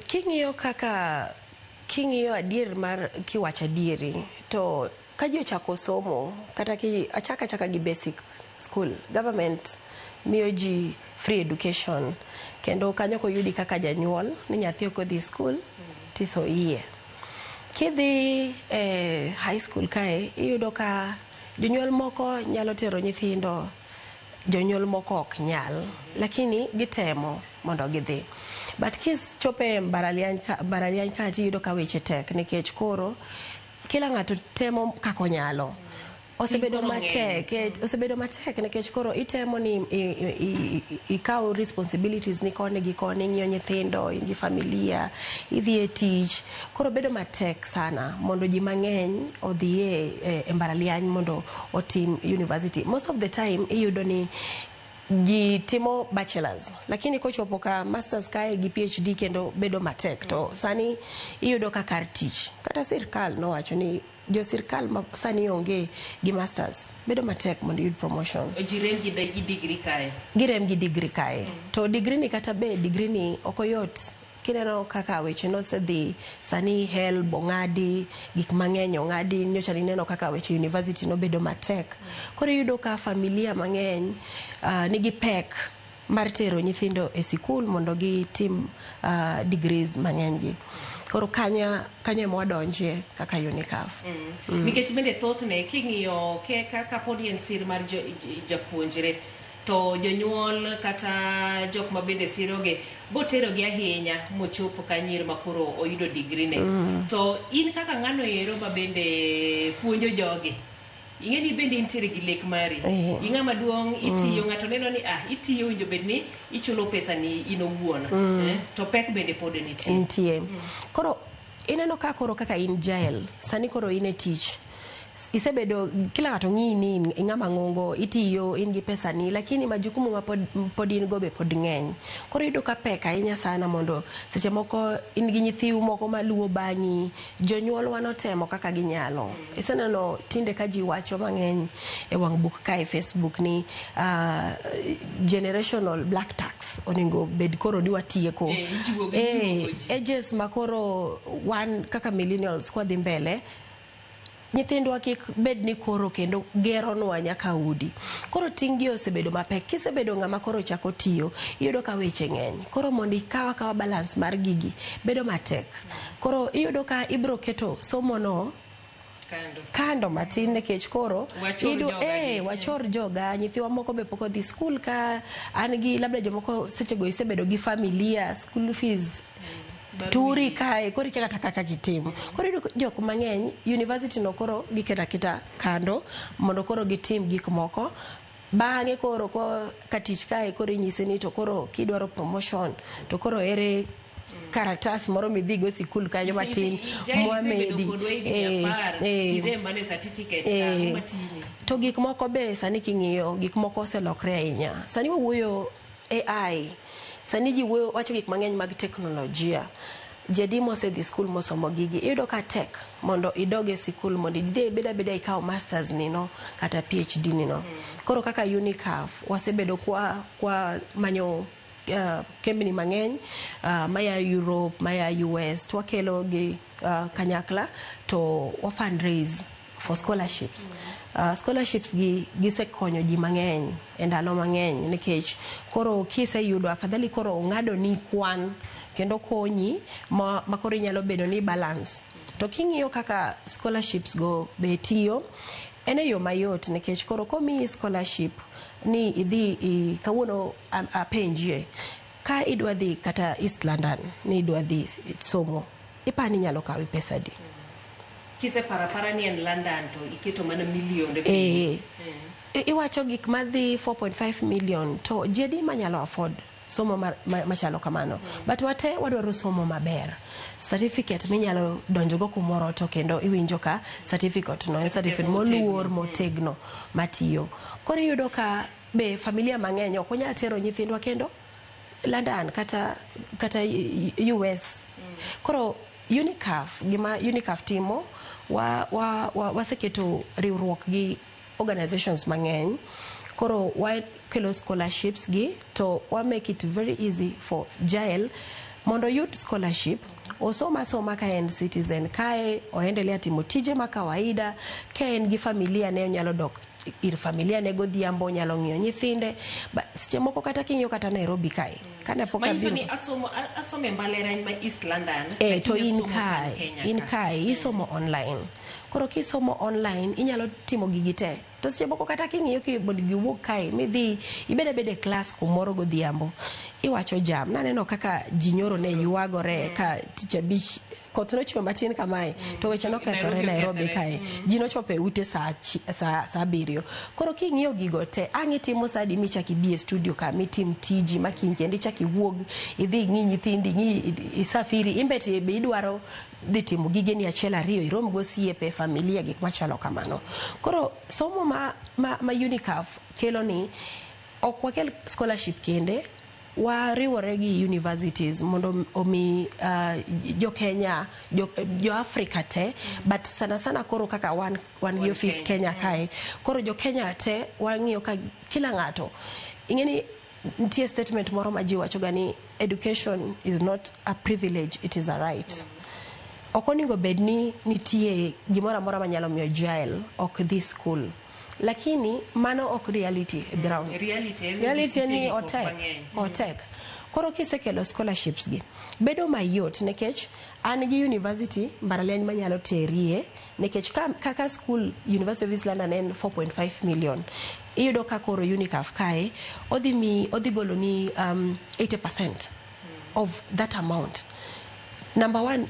King'iyo kaka king'iyo adier mar kiwacho adieri to ka ji ochako somo kata ki achaka achaka gi basic school, government miyo ji free education kendo kanyo koyudi kaka janyuol ni nyathi ok odhi school tiso iye. Kidhi e high school kae iyudo ka jonyuol moko nyalo tero nyithindo, jonyuol moko ok nyal, lakini gitemo mondo gidhi. But kichopo e mbalariany ka tiyudo ka weche tek nikech koro kila ng'ato temo kaka onyalo. Osebedo
Koro ng'eny.
matek, osebedo matek nikech koro itemo ni ikaw responsibilities ni koni gi koni, ing'iyo nyithindo, in gi familia, idhi e tich. Koro bedo matek sana mondo ji mang'eny odhi e mbalariany mondo otim university. Most of the time iyudo ni ji timo bachelors, lakini kochopo ka masters kae gi PhD kendo bedo matek. To sani iyudo ka kar tich, kata sirkal nowacho ni jo sirkal ma sani onge gi masters bedo matek mondo iyud promotion.
Ji rem gi degree kae.
Girem gi degree kae. To degree ni kata be degree ni ok oyot. Kineno kaka weche nosedhi sani, HELB ong'adi, gik mang'eny ong'adi, nyocha nineno kaka weche university nobedo matek. Koro iyudo ka familia mang'eny nigi pek mar tero nyithindo e sikul mondo gitim degrees mang'eny gi. Koro kanya ema wadonje kaka UNICAF.
Nikech bende thothne king'iyo kapo ni en sir mar japuonjre to jonyuol kata jok ma bende sirogi boterogi ahinya mochopo ka nyiri ma koro oyudo degree ne. To in kaka ng'ano ero ma bende puonjo jogi, ing'e ni bende intiere gi lek mari. Ing'ama duong' itiyo, ng'ato neno ni itiyo winjo bed ni ichulo pesa ni in owuon. To pek bende pod nitie.
Nitie. Koro ineno ka koro kaka in Jael, sani koro in e tich. Isebedo kila ng'ato ng'iyi ni ing'ama ng'ongo, itiyo, in gi pesa ni, lakini majukumu ma pod in go be pod ng'eny. Koro iyudo ka pek ahinya sana mondo seche moko in gi nyithiu moko maluwo bang'i, jonyuolwa notemo kaka ginyalo. Iseneno tinde ka ji wacho mang'eny e wang' buk ka e Facebook ni generational black tax onego bed koro ni watieko. Ages ma koro wan kaka millennials kwadhi mbele, nyithindwa kik bed ni koro kendo geronwa nyaka udi. Koro ting' gi osebedo mapek. Kisebedo ng'ama koro chako tiyo, iyudo ka weche ng'eny. Koro mondo ikaw akawa balance mar gigi bedo matek. Koro iyudo ka ibro keto somo no kando matin nikech koro wachor joga, nyithiwa moko be pok odhi skul ka an gi labda jomoko sechego isebedo gi familia, school fees turi kae, koro ikia kata kaka gitimo. Koro iyudo jok mang'eny university no koro giketo aketa kando mondo koro gitim gik moko. Bang'e koro ka tich kae koro inyisi ni to koro kidwaro promotion to koro ere karatas moro midhigo sikul kanyo matin mwamedi. To gik moko be sani king'iyo gik moko oselokre ahinya. Sani wawuoyo AI. Sani ji wuoyo wacho gik mang'eny mag teknolojia. Jadi mosedhi skul mosomo gigi, iyudo ka tek mondo idog e sikul mondo idhi ibed abeda ikaw masters ni no kata PhD ni no. Koro kaka UNICAF wasebedo kwa manyo kembni mang'eny maya Europe, maya US, to wakelo gi kanyakla to wa fundraise for scholarships. Scholarships gi gisekonyo ji mang'eny e ndalo mang'eny, nikech koro kiseyudo afadhali koro ong'ado ni kwan kendo konyi ma koro inyalo bedo ni balance. To king'iyo kaka scholarships go be tiyo, en e yo mayot, nikech koro komiyi scholarship ni idhi kawuono apenjie ka idwa dhi kata East London ni idwa dhi somo, ipani inyalo kawi pesa di?
Kise parapara ni en London to iketo mana milionde piny.
Iwacho gik madhi 4.5 million, to ji adi manyalo afford somo machalo kamano? But wate wadwaro somo maber, certificate minyalo donjogo kumoro to kendo iwinjo ka certificate no en certificate moluor motegno matiyo. Koro iyudo ka be familia mang'eny ok onyal tero nyithindwa kendo London kata US. Koro UNICAF, gima UNICAF timo, waseketo riwruok gi organizations mang'eny. Koro wakelo scholarships gi to wa make it very easy for Jael mondo oyud scholarship, osoma asoma ka en citizen kae, oendelea timo tije ma kawaida. Ka en gi familia ne, onyalo dok ir familia ne godhiambo, onyalo ng'iyo nyithinde. Seche moko kata king'iyo kata Nairobi kae, kane pok
Manyiso
abiro
ni asomo e mbalariany ma East London,
to
lakini
in
asomo
kae,
Kenya
in
ka.
kae isomo online. Koro kisomo online inyalo timo gigi te. To seche moko kata king'iyo ki mondo giwuog kae midhi ibed abeda e klas kumoro godhiambo, iwacho jam. Naneno kaka ji nyoro ne ywagore ka tich abich koth nochwe matin kamae to weche nokethore Nairobi kae. Ji nochopo e ute saa 7. Koro king'iyo gigo te, ang' itimo saa adi michak ibi e studio ka mitim tiji ma kiny kendo ichak iwuog idhi ing'i nyithindi, ing'i isafiri, imbet be idwaro dhi timo gigeni achiel ariyo, irom gosiepe, familia, gik machalo kamano. Koro somo ma UNICAF kelo ni ok wakel scholarship kende, wariwore gi universities mondo omi jo Kenya, jo Africa te, but sana sana koro kaka wan gi office Kenya kae. Koro jo Kenya te wang'iyo ka kila ng'ato ing'eni nitie statement moro ma ji wachoga ni education is not a privilege, it is a right. Ok onego bed ni nitie gimoro amora manyalo miyo Jael ok dhi school, lakini mano ok reality e ground.
Reality
en ni otek. Koro kisekelo scholarships gi bedo mayot, nikech an gi university mbalariany manyalo terie, nikech kaka school University of East London en 4.5 million, iyudo ka koro UNICAF kae odhi golo ni 80% of that amount. Number one,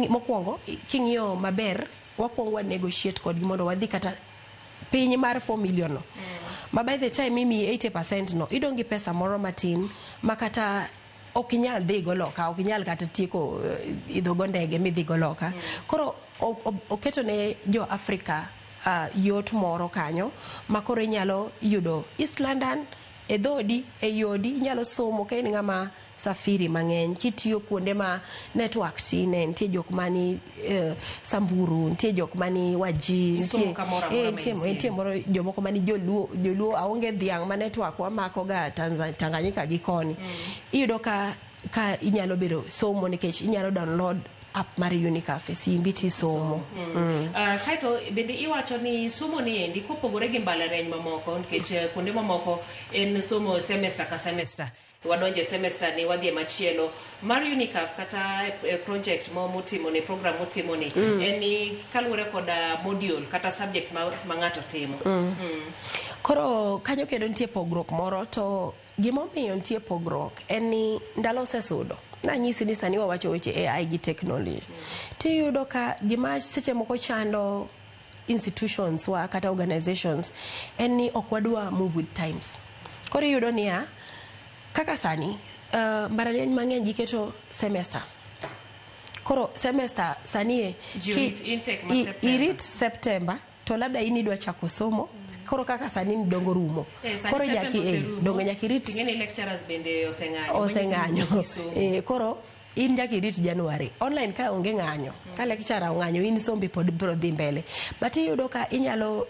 mokwongo king'iyo maber, wakwongo wa negotiate kodgi mondo wadhi kata piny mar 4 million no. Ma by the time imi 80% no, idong' gi pesa moro matin ma kata ok inyal dhi go loka, ok inyal kata tieko idho go ndege midhi go loka. Koro oketo ne jo Afrika yot moro kanyo ma koro inyalo yudo East London e dhodi, e yodi, inyalo somo ka in ng'ama safiri mang'eny, kitiyo kuonde ma network tine, nitie jok mani Samburu, nitie jok mani Waji, nitie moro jomoko mani Joluo, aonge dhiang' ma network wamako ga Tanganyika gi koni. Iyudo ka inyalo bedo somo nikech inyalo download app mar UNICAF e simbi tisomo.
Kaeto bende iwacho ni somo ni endi kopogore gi mbalariany mamoko, nikech kuonde mamoko en somo semester ka semester, wadonje semester ni wadhi e machielo. Mar UNICAF kata project motimo ni, program motimo ni, en ni kaluwore koda module kata subjects ma ng'ato timo.
Koro kanyo kendo nitie pogruok moro, to gimomiyo nitie pogruok en ni ndalo osesudo. Nanyisi ni sani wawacho weche AI gi technology. Tiyudo ka gima seche moko chando institutions wa kata organizations en ni ok wadwa move with times. Koro iyudo niya, kaka sani mbalariany mang'eny giketo semester. Koro semester sani irit September to labda in idwa chako somo. Koro kaka sani dongo rumo. Koro nyaki dongo nyaki rit.
Ting'eni lecturers bende oseng'anyo.
Koro In nyaka irit January. Online ka onge ng'anyo. Ka lecturer ong'anyo in sombi pod biro dhi mbele. But iyudo ka inyalo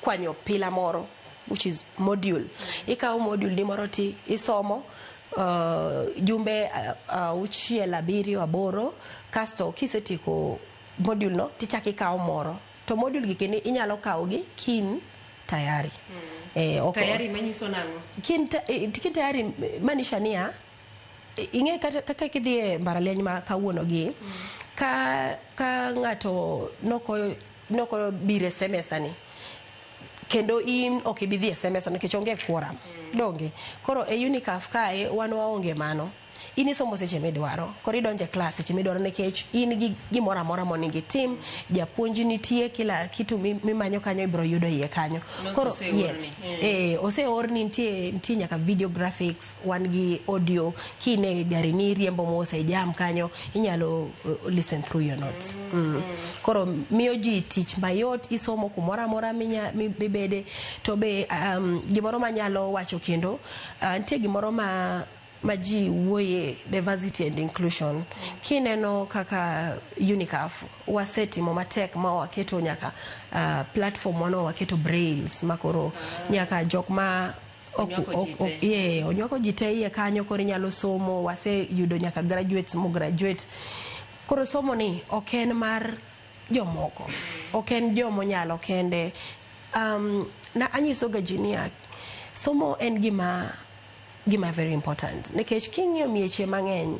kwanyo pillar moro which is module. Ikawo module ni moro ti isomo jumbe 6, 7, 8 kasto kisetieko module no tichako ikawo moro. To module gi kendo inyalo kawo gi kin tayari.
Tayari manyiso nang'o?
Kin tayari maanisha niya ing'e kaka kidhi e mbalariany ma kawuono gi ka ng'ato noko bire semester ni kendo in ok ibi dhi e semester nikech onge quorum. Donge koro e UNICAF kae wan waonge mano. In isomo seche midwaro, koro idonje klas seche midwaro nikech in gi gimoro amora monego itim, japuonj nitie, kila kitu mimanyo kanyo ibiro yudo iye kanyo. Koro yes, oseorni, nitie nyaka video graphics, wan gi audio, kine gari ni riembo mos e jam kanyo, inyalo listen through your notes. Koro miyo ji tich mayot, isomo kumoro amora mibede. To be gimoro manyalo wacho kendo, nitie gimoro ma ji wuoye, diversity and inclusion. Kineno kaka UNICAF wasetimo matek ma waketo nyaka platform wano waketo brails makoro nyaka jok ma onywako ji te iye kanyo, koro inyalo somo. Waseyudo nyaka graduates mo graduate. Koro somo ni ok en mar jomoko, ok en jomonyalo kende. Na anyiso ga ji niya, somo en gima very important nikech king'iyo mieche mang'eny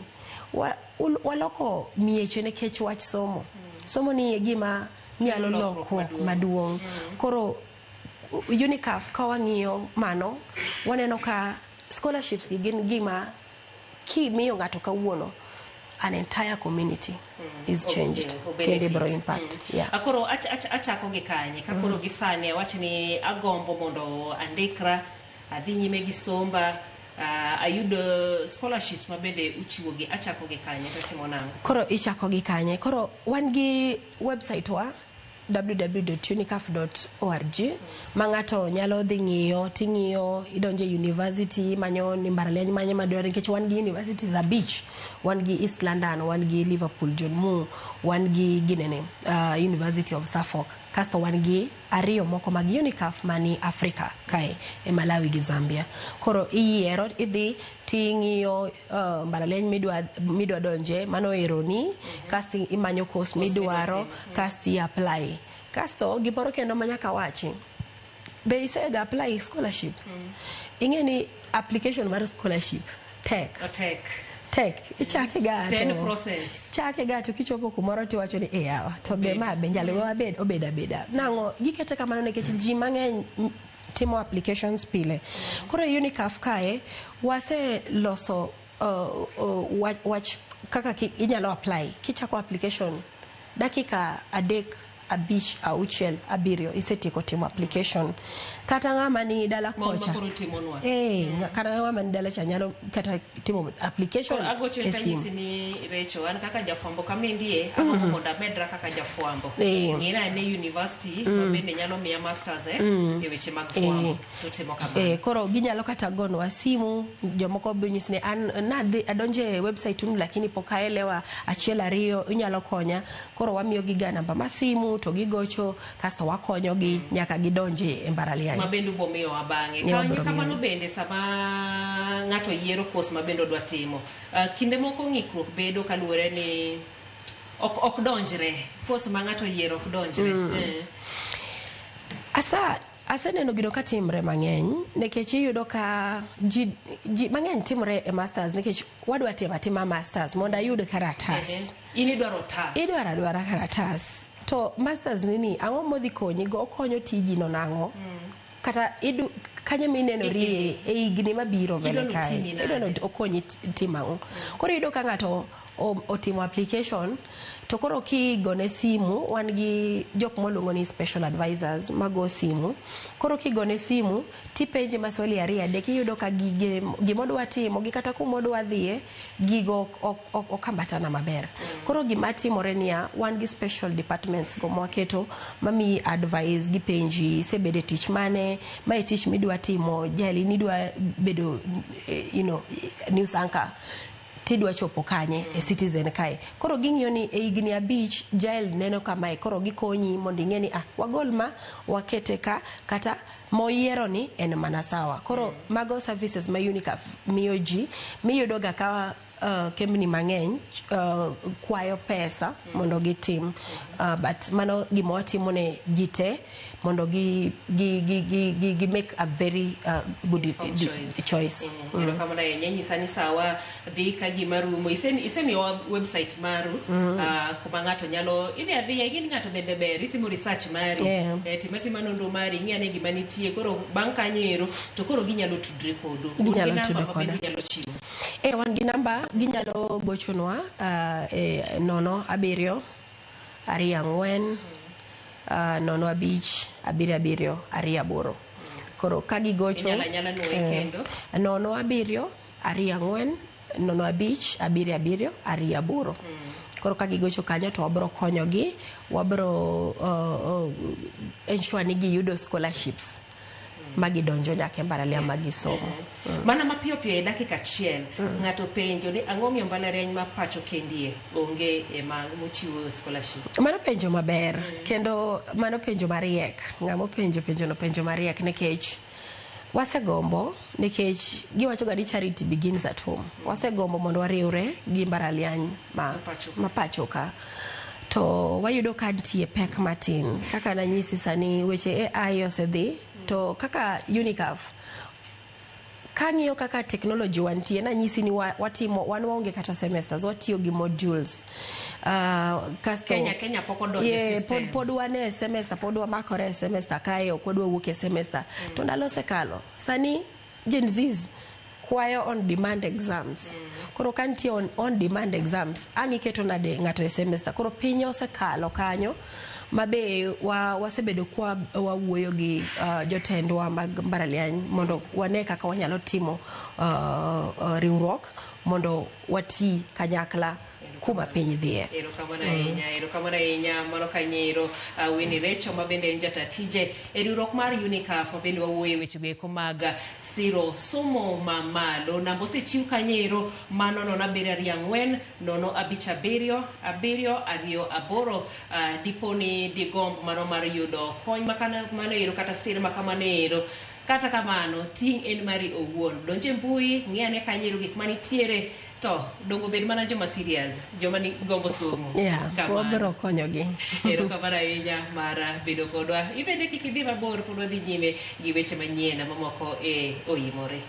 waloko mieche nikech wach somo. Somo ni e gima nyalo lokruok maduong'. Koro UNICAF ka wang'iyo mano, waneno ka scholarships gi gin gima kimiyo ng'ato kawuono, an entire community is changed. Kendo ibiro impact.
Koro achako gi kanye? Ka koro gi sani awach ni agombo mondo andikra, adhi nyime gi somba, ayudo scholarships mabende uchiwo gi, achako gi kanye to timo nang'o?
Koro ichako gi kanye? Koro wan gi website wa www.unicaf.org ma ng'ato nyalo dhi ng'iyo, ting'iyo, idonje university, manyo ni mbalariany manye madwaro nikech wan gi universities 5, wan gi East London, wan gi Liverpool John Moore, wan gi ginene University of Suffolk, kasto wan gi 2 moko mag UNICAF mani Africa kae e Malawi gi Zambia. Koro iyiero idhi ting'iyo mbalariany midwa donje, mano eroni, kasto imanyo course midwaro, kasto i apply. Kasto gimoro kendo manyaka wachi, be isega apply scholarship? Ing'e ni application mar scholarship tek. Tek. Ichake ga to
process.
Chake ga to kichopo kumoro tiwacho ni yawa to be ma be nyalo wabed obed abeda. Nang'o gikete kamano nikech ji mang'eny timo applications pile. Koro UNICAF kae wase loso wach kaka inyalo apply. Kichako application dakika 3, 5, 6, 7 isetieko timo application. Kata ng'ama ni dala kocha, kata ng'ama ni dala cha nyalo kata timo application.
Agocho
e simu.
Tanyisi ni Recho, an kaka jafwambo kamindie, agombo mondo amedra kaka jafwambo. Ng'ina ne university ma bende nyalo miya masters e weche mag fwambo. To timo kamano.
Koro ginyalo kata gonwa simu, jomoko be nyisi ni an nadhi adonje website unu lakini pok aelewa 1, 2, inyalo konya. Koro wamiyo gi ga namba ma simu to gigocho, kasto wakonyo gi nyaka gidonje e mbalariany.
Ma bende ubo miyowa bang'e. Kanyo kamano bende sama ng'ato yiero course ma bende odwa timo, kinde moko ng'ikruok bedo kaluwore ni ok donjre. Course ma ng'ato yiero ok donjre.
Aseneno gino katimre mang'eny nikech iyudo ka ji mang'eny timore e masters nikech wadwa timo atima masters mondo ayud karatas.
In idwaro otas.
Idwaro adwara karatas. To masters nini ang'o modhi konyi go, okonyo tiji no nang'o? Kata idu kanye mineno rie e higni mabiro mbele kae. Idwa ni okonyi timo ang'o? Koro iyudo ka ng'ato otimo application to koro kigone simu, wan gi jok moluongo ni special advisors mago simu. Koro kigone simu tipenje maswali 2, 3, iyudo ka gimodwa timo gi kata kumodwa dhiye gigo ok ambatana maber. Koro gima timore niya, wan gi special departments go mwaketo mamiyi advice, gipenji isebede tich mane, mae tich midwa timo, jali nidwa bedo you know, news anchor. Tidwa chopo kanye e Citizen kae. Koro ging'iyo ni e higni 5 Jael neno kamae, koro gikonyi mondo ing'e ni wagol ma wakete ka, kata moyiero ni en mana sawa. Koro mago services ma UNICAF miyo ji, miyudo ga ka kembni mang'eny kwayo pesa mondo gitim, but mano gima watimo ne ji te mondo gi make a very good
informed choice.
Choice.
Erokamano ahinya, inyisa ni sawa dhi ka gima rumo. Isemiyowa website maru, kuma ng'ato nyalo idhi adhiya, ing'e ni ng'ato bende ber itimo research mari, tim atima nonro mari, ing'i ane gima nitie. Koro bang' kanyo ero to koro ginyalo tudre kodu. Un gi
Ginyalo
namba
tudre
ma bende
koda.
unyalo chiwo?
Wan gi namba, ginyalo gochonwa e 0 7 2 4 0 5 7 7 2 8. Koro ka gigocho,
Inyalo anyala nuoye kendo.
0 7 2 4 0 5 7 7 2 8. Koro ka gigocho kanyo to wabro konyogi, wabro ensure ni giyudo scholarships magidonjo nyaka e mbalariany ma gisomo.
Mana mapiyo piyo e dakika achiel, ng'ato penjo ni ang'o miyo mbalariany ma pacho kendie onge ema mochiwo scholarship?
Mano penjo maber, kendo mano penjo mariek. Ng'ama openjo penjono penjo mariek, nikech wasegombo, nikech giwacho ga ni charity begins at home. Wasegombo mondo wariwre gi mbalariany ma pacho ka. To wayudo ka nitie pek matin. Kaka nanyisi sani weche AI osedhi, to kaka UNICAF kang'iyo kaka technology wantie, nanyisi ni watimo wan waonge kata semesters, watiyo gi modules. Kasto
Kenya pok odonjo e system.
Pod wan e semester, pod wamakore e semester kae, ok wadwa wuok e semester. To ndalo osekalo. Sani Gen Zs kwayo on demand exams. Koro ka nitie on demand exams, ang' iketo nade ng'ato e semester? Koro piny osekalo kanyo, mabe wasebedo kwa wawuoyo gi jotendwa mag mbalariany mondo wane kaka wanyalo timo riwruok mondo wati kanyakla kuma piny dhiye.
Erokamano ahinya, erokamano ahinya. Mano kanyero Winnie Recho ma bende en jata tije e riwruok mar UNICAF, ma bende wawuoyo e wechego eko mag siro somo mamalo. Namba osechiw kanyo ero, mano 0 7 2 4 0 5 7 7 2 8. Dipo ni digomb mano mar yudo kony makamano ero kata sir makamano ero. Kata kamano, ting' en mari owuon. Donj e mbui, ng'i ane kanyo ero gik manitiere, to dongo bed mana joma serious, joma ni gombo somo. Kamano.
Wabiro konyogi.
Erokamano ahinya mar bedo kodwa. Ibende kik idhi mabor, pod wadhi nyime gi weche manyien mamoko e Oimore.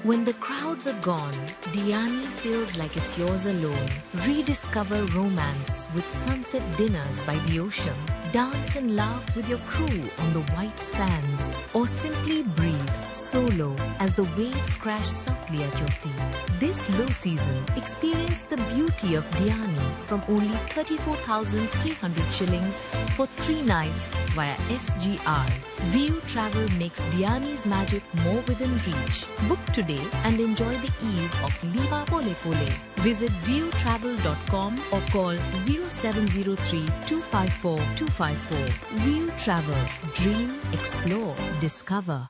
When the crowds are gone, Diani feels like it's yours alone. Rediscover romance with sunset dinners by the ocean. Dance and laugh with your crew on the white sands. Or simply breathe solo as the waves crash softly at your feet. This low season, experience the beauty of Diani from only 34,300 shillings for 3 nights via SGR. View Travel makes Diani's magic more within reach. Book today and enjoy the ease of Liva Pole Pole. Visit viewtravel.com or call 0703 254 254. View Travel. Dream, explore, discover.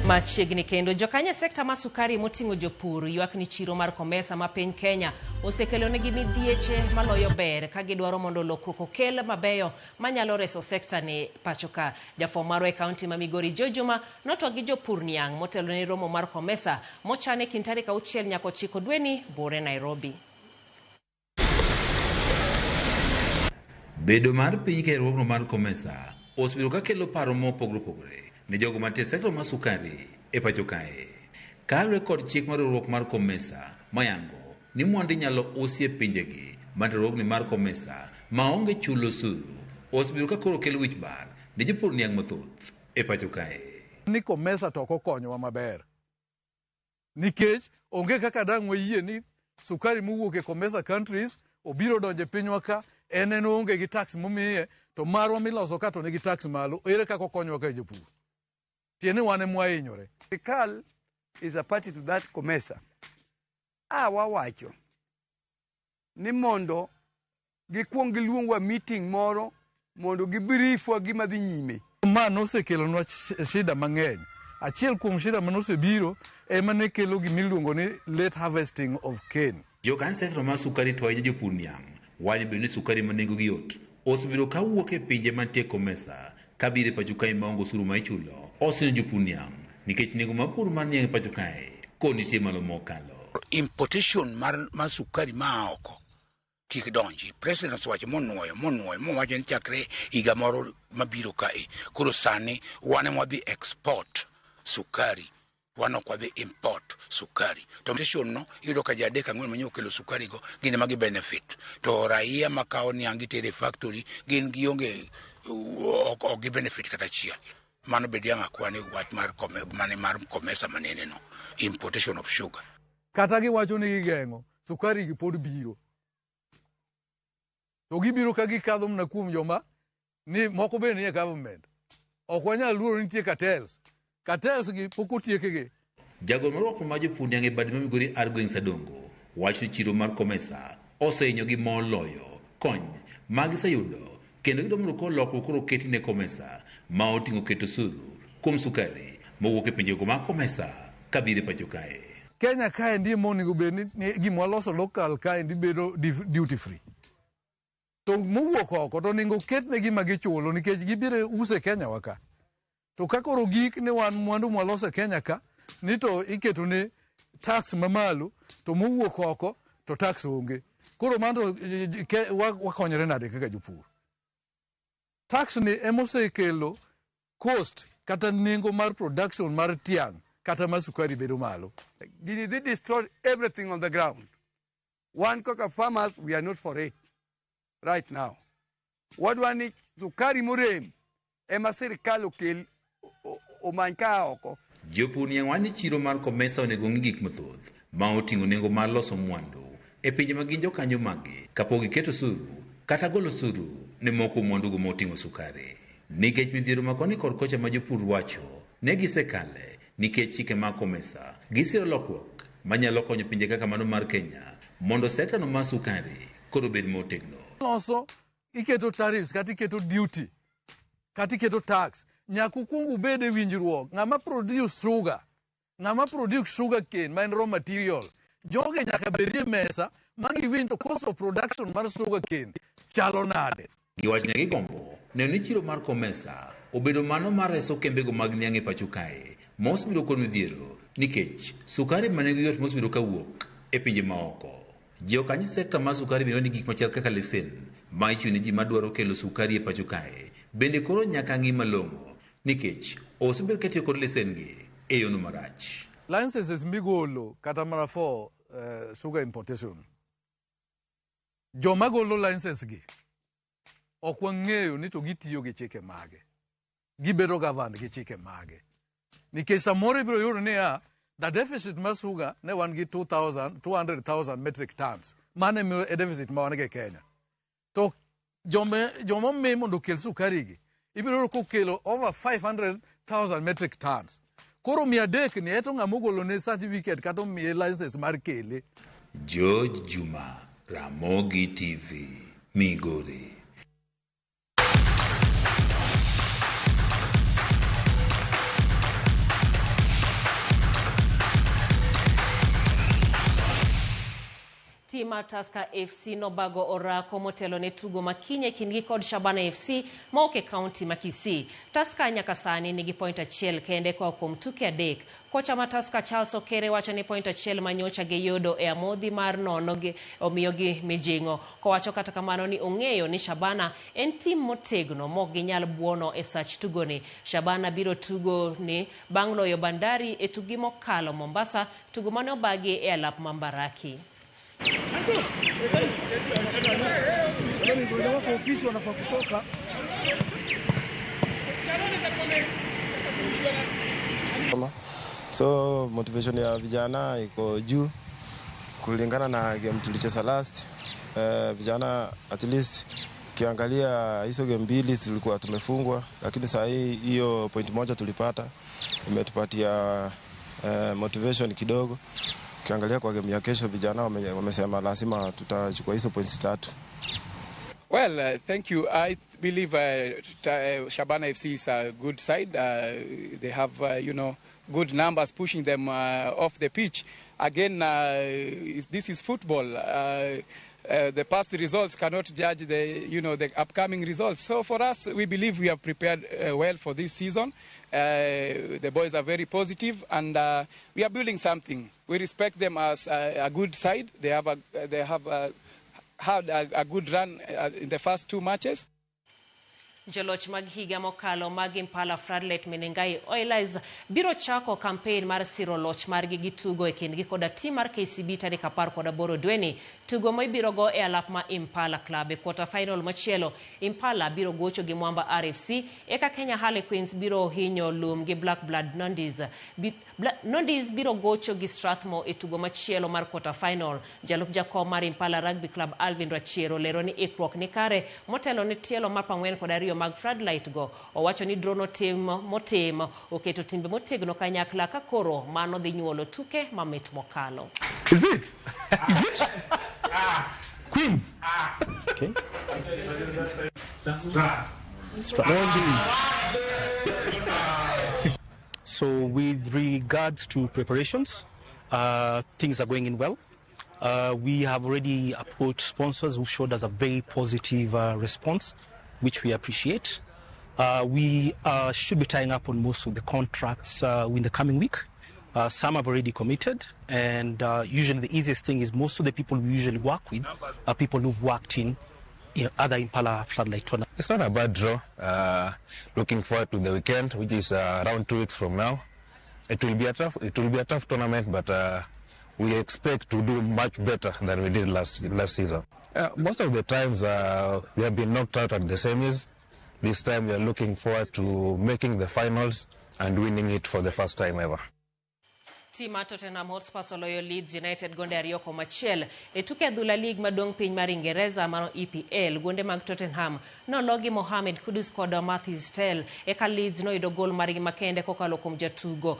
Machiegni kendo jokanyo e sekta mar sukari moting'o jopur ywak ni chiro mar Comesa ma piny Kenya osekelonegi midhieche maloyo ber ka gidwaro mondo lokruok okel mabeyo manyalo reso sekta ni pacho ka. Jafwambo marwa e kaunti ma Migori Joe Juma notwak gi jopur niang' motelo ne romo mar Comesa mochan e kind tarik 6 nyaka 9 dweni bore Nairobi.
Bedo mar piny Kenya e riwruogno mar Comesa osebedo ka kelo paro mopogore opogore ne jogo mantie e sekta mar sukari e pacho kae. Kaluwore kod chik mar riwruok mar Comesa mayango ni mwandu inyalo usi e pinjegi mantie e riwruogni mar Comesa maonge chulo osuru, osebedo ka koro kelo wich bar ne jopur niang' mathoth e pacho kae.
Ni Comesa to ok okonyowa maber nikech onge kaka dang' wayie ni sukari mowuok e Comesa countries obiro donjo e pinywa ka en oonge gi tax momiye to marwa miloso ka to nigi tax malo, ere kaka okonyowa ka jopur? Tiende ni wan ema wahinyore.
Sirkal is a party to that Comesa. A wawacho ni mondo gikuong giluongwa meeting moro mondo gibriefwa gima dhi nyime.
Ma nosekelonwa shida mang'eny. Achiel kuom shida manosebiro ema ne kelo gimiluongo ni late harvesting of cane.
Jokanyo sekta mar sukari to ahinya jopur niang' wacho bende ni sukari ma nengogi yot osebedo ka wuok e pinje mantie Comesa kabiro e pacho kae maonge osuru ma ichulo osinyo jopur niang' nikech nengo mar pur mar niang' e pacho kae koro nitie malo mokalo.
Importation mar sukari maa oko kik donji. President osewacho monuoyo mowacho ni chakre higa moro mabiro kae koro sani wan ema wadhi export sukari, wan ok wadhi import sukari. To importation no iyudo ka ji adek ang'wen manyo okelo sukari go gin ema gi benefit, to raia makawo niang' gitere e factory gin gionge ok gi benefit kata achiel. Mano bende ang' akwane wach mar mane mar Comesa manene no, importation of sugar.
Kata giwacho ni gigeng'o sukari gi pod biro, to gibiro ka gikadho mana kuom joma ni moko bende nie government. Ok wanyal luoro ni nitie cartels. Cartels gi pok otiekgi.
Jagoro mar riwruok mar jopur niang' e bad ma Migori ar gweng' Sadongo wacho ni chiro mar Comesa osehinyogi moloyo kony ma giseyudo kendo gidwaro mondo koro lokruok koro oketi ne Comesa ma oting'o keto osuru kuom sukari mowuok e pinjego mag Comesa kabiro e pacho kae.
Kenya kaendi monego bed ni gima waloso local kaendi bedo duty free. To mowuok oko to onego oketne gima gichulo nikech gibiro use Kenya wa ka. To ka koro gik ni wan mwandu mwaloso e Kenya ka ni to iketo ne tax mamalo to mowuok oko to tax onge. Koro mano wakonyore nade kaka jopur? Tax ni emosekelo cost kata nengo mar production mar tiang' kata mar sukari bedo malo.
Gini dhi destroy everything on the ground. Wan kaka farmers, we are not for it right now. Wadwa ni sukari morem ema sirkal okel omany ka oko.
Jopur niang' wacho ni chiro mar Comesa onego ng'i gik mathoth ma oting'o nengo mar loso mwandu e pinje ma gin jokanyo mage kapok giketo osuru kata golo osuru ne moko kuom mwandugo moting'o sukari. Nikech midhiero ma koni kod kocha ma jopur wacho ne gisekale nikech chike mag Comesa gisiro lokruok manyalo konyo pinje kaka mano mar Kenya mondo sekta no mar sukari koro obed motegno.
Loso iketo tariffs kata iketo duty kata iketo tax nyaka ukuong ubed e winjruok. Ng'ama produce sugar, ng'ama produce sugar cane ma en raw material, joge nyaka bedie mesa ma giwinj to cost of production mar sugar cane chalo nade.
Giwacho ni gigombo neno ni chiro mar Comesa obedo mano mar reso kembego mag niang' e pacho kae mosebedo kod midhiero nikech sukari ma nengo yot mosebedo kawuok e pinje maoko. Jokanyo sekta mar sukari bende ni gik machal kaka lesen ma ichiwo ne ji madwaro kelo sukari e pacho kae bende koro nyaka ng'i malong'o nikech osebed katiyo kod lesen gi e yono marach.
Licenses migolo kata mana for sugar importation, joma golo license gi ok wang'eyo ni to gitiyo gi chike mage, gibedo governed gi chike mage, nikech samoro ibiro yudo niya the deficit mar sugar ne wan gi 200,000 metric tons, mano e deficit ma wan go e Kenya. To joma omi mondo okel sukari gi ibiro yudo kokelo over 500,000 metric tons. Koro 300 ni eto ng'ama ogolo ne certificate kata omiye license mar kele.
George Juma, Ramogi TV, Migori.
Tim mar Tusker FC nobago orako motelo ne tugo makinye kindgi kod Shabana FC mawuok e kaunti ma Kisii. Tusker nyaka sani nigi point achiel kende koa kuom tuke 3. Kocha ma Tusker Charles Okere wacho ni point achiel manyocha giyudo e amodhi mar nono gi omiyogi mijing'o. Kowacho kata kamano ni ong'eyo ni Shabana en tim motegno mok ginyal buono e sach tugoni. Shabana biro tugo ni bang' loyo Bandari e tugi mokalo Mombasa, tugo mane obagi e alap ma Mbaraki.
Ofisi wanafaa kutoka.
So motivation ya vijana iko juu kulingana na game tulicheza last. Vijana at least kiangalia hizo game mbili tulikuwa tumefungwa, lakini saa hii hiyo point moja tulipata imetupatia motivation kidogo. Kiangalia kwa game ya kesho vijana wamesema lazima tutachukua hizo points 3.
Well, thank you. I believe Shabana FC is a good side. They have, good numbers pushing them off the pitch. Again, this is football. The past results cannot judge the upcoming results. So for us, we believe we have prepared well for this season. The boys are very positive, and we are building something. We respect them as a good side. They have had a good run in the first 2 matches.
Joloch mag higa mokalo mag Impala Floodlight Menengai Oilers biro chako campaign mar siro loch margi gi tugo e kindgi koda tim mar KCB tarik 18 dweni. Tugo ma ibiro go e alap ma Impala Club. E quarter final machielo, Impala biro gocho gi Mwamba RFC, eka Kenya Harlequins biro hinyo lum gi Black Blood Nondis. Nondis biro gocho gi Strathmore e tugo machielo mar quarter final. Jalup jakom mar Impala Rugby Club Alvin Rachiero lero ni ikruok ni kare motelo ne tielo mar 42 mag Floodlight go. Owacho ni drono tim motim oketo timbe motegno kanyakla ka koro mano dhi nyuolo tuke mamit mokalo.
Is it? Is it? Queens. Okay.
So with regards to preparations, things are going in well. We have already approached sponsors who showed us a very positive response, which we appreciate. We should be tying up on most of the contracts in the coming week. Some have already committed, and usually the easiest thing is most of the people we usually work with are people who've worked in other Impala Floodlight tournaments.
It's not a bad draw. Looking forward to the weekend, which is around 2 weeks from now. It will be a tough tournament, but we expect to do much better than we did last season. Most of the times we have been knocked out at the semis. This time we are looking forward to making the finals and winning it for the first time ever.
Team Tottenham Hotspur oloyo Leeds United gonde 2-1 e tuke adhula League maduong' piny mar Ingereza mano EPL. Gonde mag Tottenham nologi Mohamed Kudus kod Mathys Tel, eka Leeds noyudo gol margi makende kokalo kuom jatugo